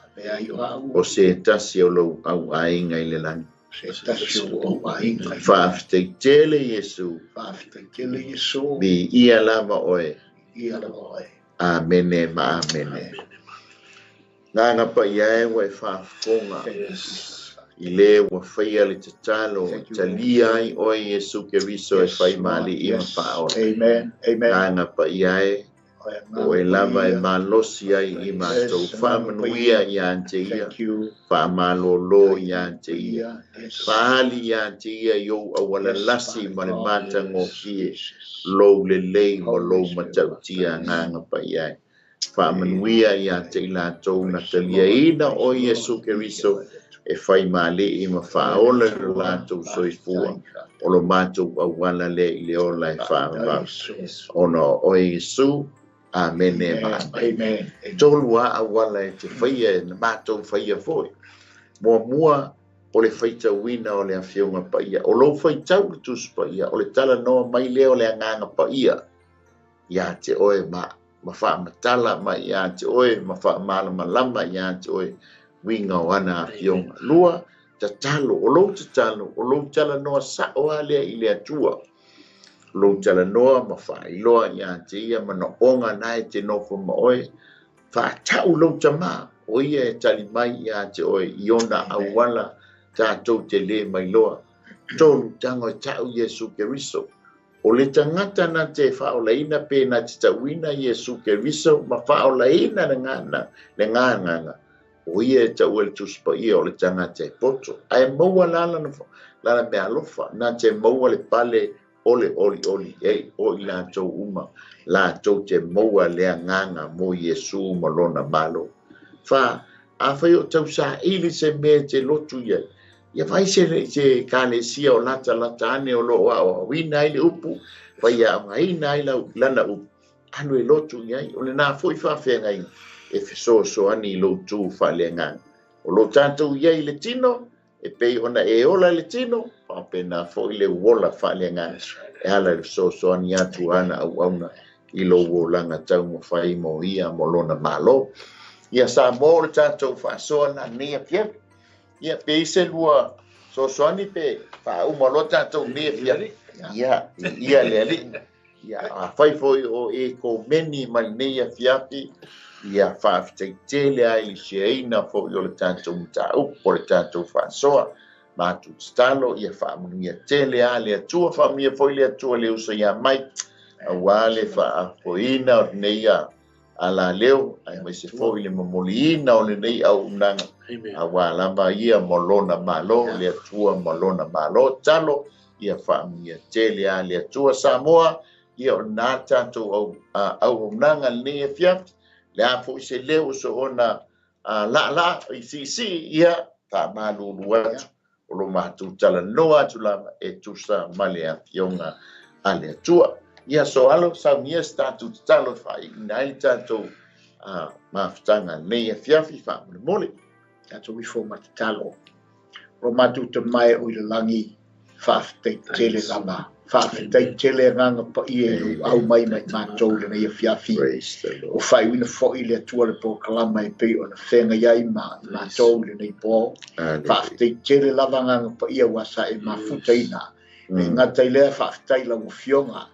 Avea ai o au. O se tasi o lou au aiga i le lagi. Se tasi o lou au aiga i le lagi. Faafetai tele Iesu. Faafetai tele Iesu. Viia lava oe. Viia lava oe. Amene ma amene. Agaga Paia e ua e faafofoga i le ua faia le tatalo talia ai oe Iesu Keriso e faimali'i ma faaola. Amen. Amen. Agaga Paia e o oe lava e malosi ai i matou, faamanuia ia te ia, faamalōlō ia te ia, faaali ia te ia i ou auala lasi ma le matagofie, lou lelei ma lou matautia. Agaga Paia e faamanuia ia te i latou na taliaina o Iesu Keriso e faimali'i ma faaola i lo latou soifua, o lo matou auala lea i le ola e faavavau. Ona o oe Iesu, amene ma amene. Tolu lava auala e te faia e na matou faia foi. Muamua o le faitauina o le Afioga Paia. O lou faitau le Tusi Paia, o le talanoa mai lea o le Agaga Paia ia te oe ma faamatala mai ia te oe ma faamalamalama ia te oe uiga o ana afioga. Lua, tatalo, o lou tatalo, o lou talanoa sao lava lea i le Atua. Lou talanoa ma faailoa ia te ia manaoga na e te nofo ma oe. Faatau lou tamā, o ia e tali mai ia te oe i ona auala tatou te lē mailoa. Tolu, tago e ta'u Iesu Keriso. O le tagata na te faaolaina pe na te tauina Iesu Keriso ma faaolaina le gana le gagaga, o ia e taua i le Tusi Paia o le tagata e poto. Ae maua la lana lana meaalofa na te maua le pale o le olioli ei o i latou uma latou te maua le agaga mo Iesu ma lona Malo. Fa, afai o tausaili se mea e te lotu i ai, ia vaai se ekalesia o latalata ane o loo aoaoina ai le upu, faiaogaina ai lana upu, alu e lotu i ai. O lena foi faafeagaiga e fesoasoani i lou tu faaleagaga. O lo tatou i ai i le tino, e pei ona e ola i le tino, faapena foi le uola faaleagaga e ala i le fesoasoani atu ana auauna i lou olaga taumafai mo ia mo lona Malo. Ia Samoa o le tatou faasoa lenei afiafi. Ia pe i se lua Fesoasoani pe faauma loa tatou nei afiafi. Ia, viia le Alii. Ia, afai foi o e komeni mai lenei afiafi, ia faafetai tele lava i le shareina foi o le tatou mataupu po o le tatou faasoa. Matou tatalo ia faamanuia tele lava le Atua, faamanuia foi le Atua i le uso ia Mike, aua le faafoeina o lenei alaleo, aemaise foi le momoliina o lenei auaunaga, aua lava ia ma lona Malo, le Atua ma lona Malo. Tatalo ia faamanuia tele lava le Atua. Samoa, ia o lena tatou auaunaga lenei afiafi, le a foi se leo soona laalaa i siisii, ia faamalulu atu o lo matou talanoa atu lava e tusa ma le afioga a le Atua. Ia soalo saunia se tatou tatalo e faaiuina ai le tatou mafutaga lenei afiafi faamolemole. Tatou ifo ma tatalo. O matou tamae o i le lagi, faafetai tele lava. Faafetai tele agaga paia i lou au mai ma i matou i lenei afiafi. Ua faaiuina foi le Atua le polokalama e pei ona feagai ai ma i matou i lenei po. Faafetai tele lava agaga paia ua sa e mafutaina. E gata i lea, faafetai lau afioga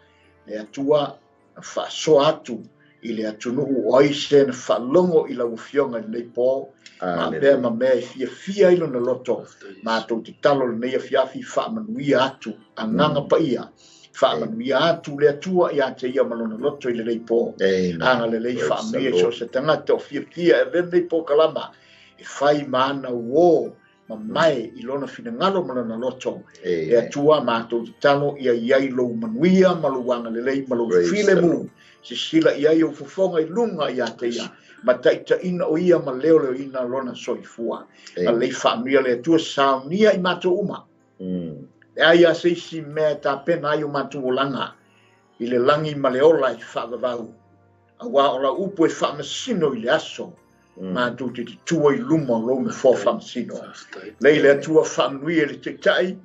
le Atua na faasoa atu i le atunuu o ai se na faalogo i lau afioga i lenei po, ma mea ma mea e fiafia ai lona loto. Matou tatalo lenei afiafi, faamanuia atu agaga paia, faamanuia atu le Atua ia te ia ma lona loto i lenei po. Agalelei faamanuia i so o se tagata o fiafia e avea lenei polokalama e fai ma ana uō mamae i lona finagalo ma lona loto. E Atua, matou tatalo ia i ai lou manuia ma lou agalelei ma lou filemu. Sisila i ai ou fofoga i luga ia te ia, ma taitaiina o ia ma leoleoina lona soifua. Agalelei faamanuia le Atua, saunia i matou uma. Leai a se isi mea e tapena ai o matou olaga i le lagi ma le ola e faavavau. Aua o lau upu e faamasino i le aso, matou te tutua i luma o lou nofoa faamasino. Lei le Atua faamanuia i le taitai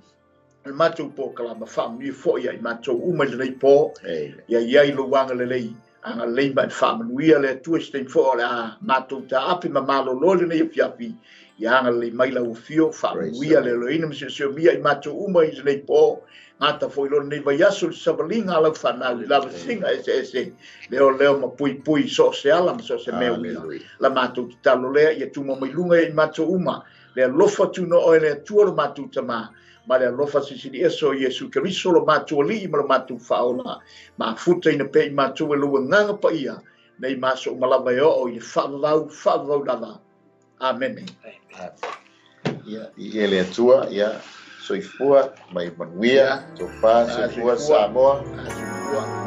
o le matou polokalama, faamanuia foi ia i matou uma i lenei po, ia i ai lou agalelei, agalelei ma e faamanuia le Atua i se taimi foi o le a matou taape ma malolo i lenei afiafi, ia agalelei mai lau afio, faamanuia le Eloheina ma siosiomi i matou uma i lenei po, gata foi lo lenei vaiaso i le savaliga a lau fanau i lavasiga eseese, leo leo ma puipui so o se ala ma so o se mea uia. La matou tatalo lea ia tuma mai luga ia i matou uma, le alofa tuno oe le Atua lo matou tamā, ma le alofa silisili ese o Iesu Keriso lo matou Alii ma lo matou Faaola, mafuta ina pea i matou e lou agaga paia, nei ma aso uma lava e oo i le faavavau, faavavau lava. Amene. Ia, viia le Atua, ia, soifua, mai manuia, tofa, soifua, Samoa. Soifua.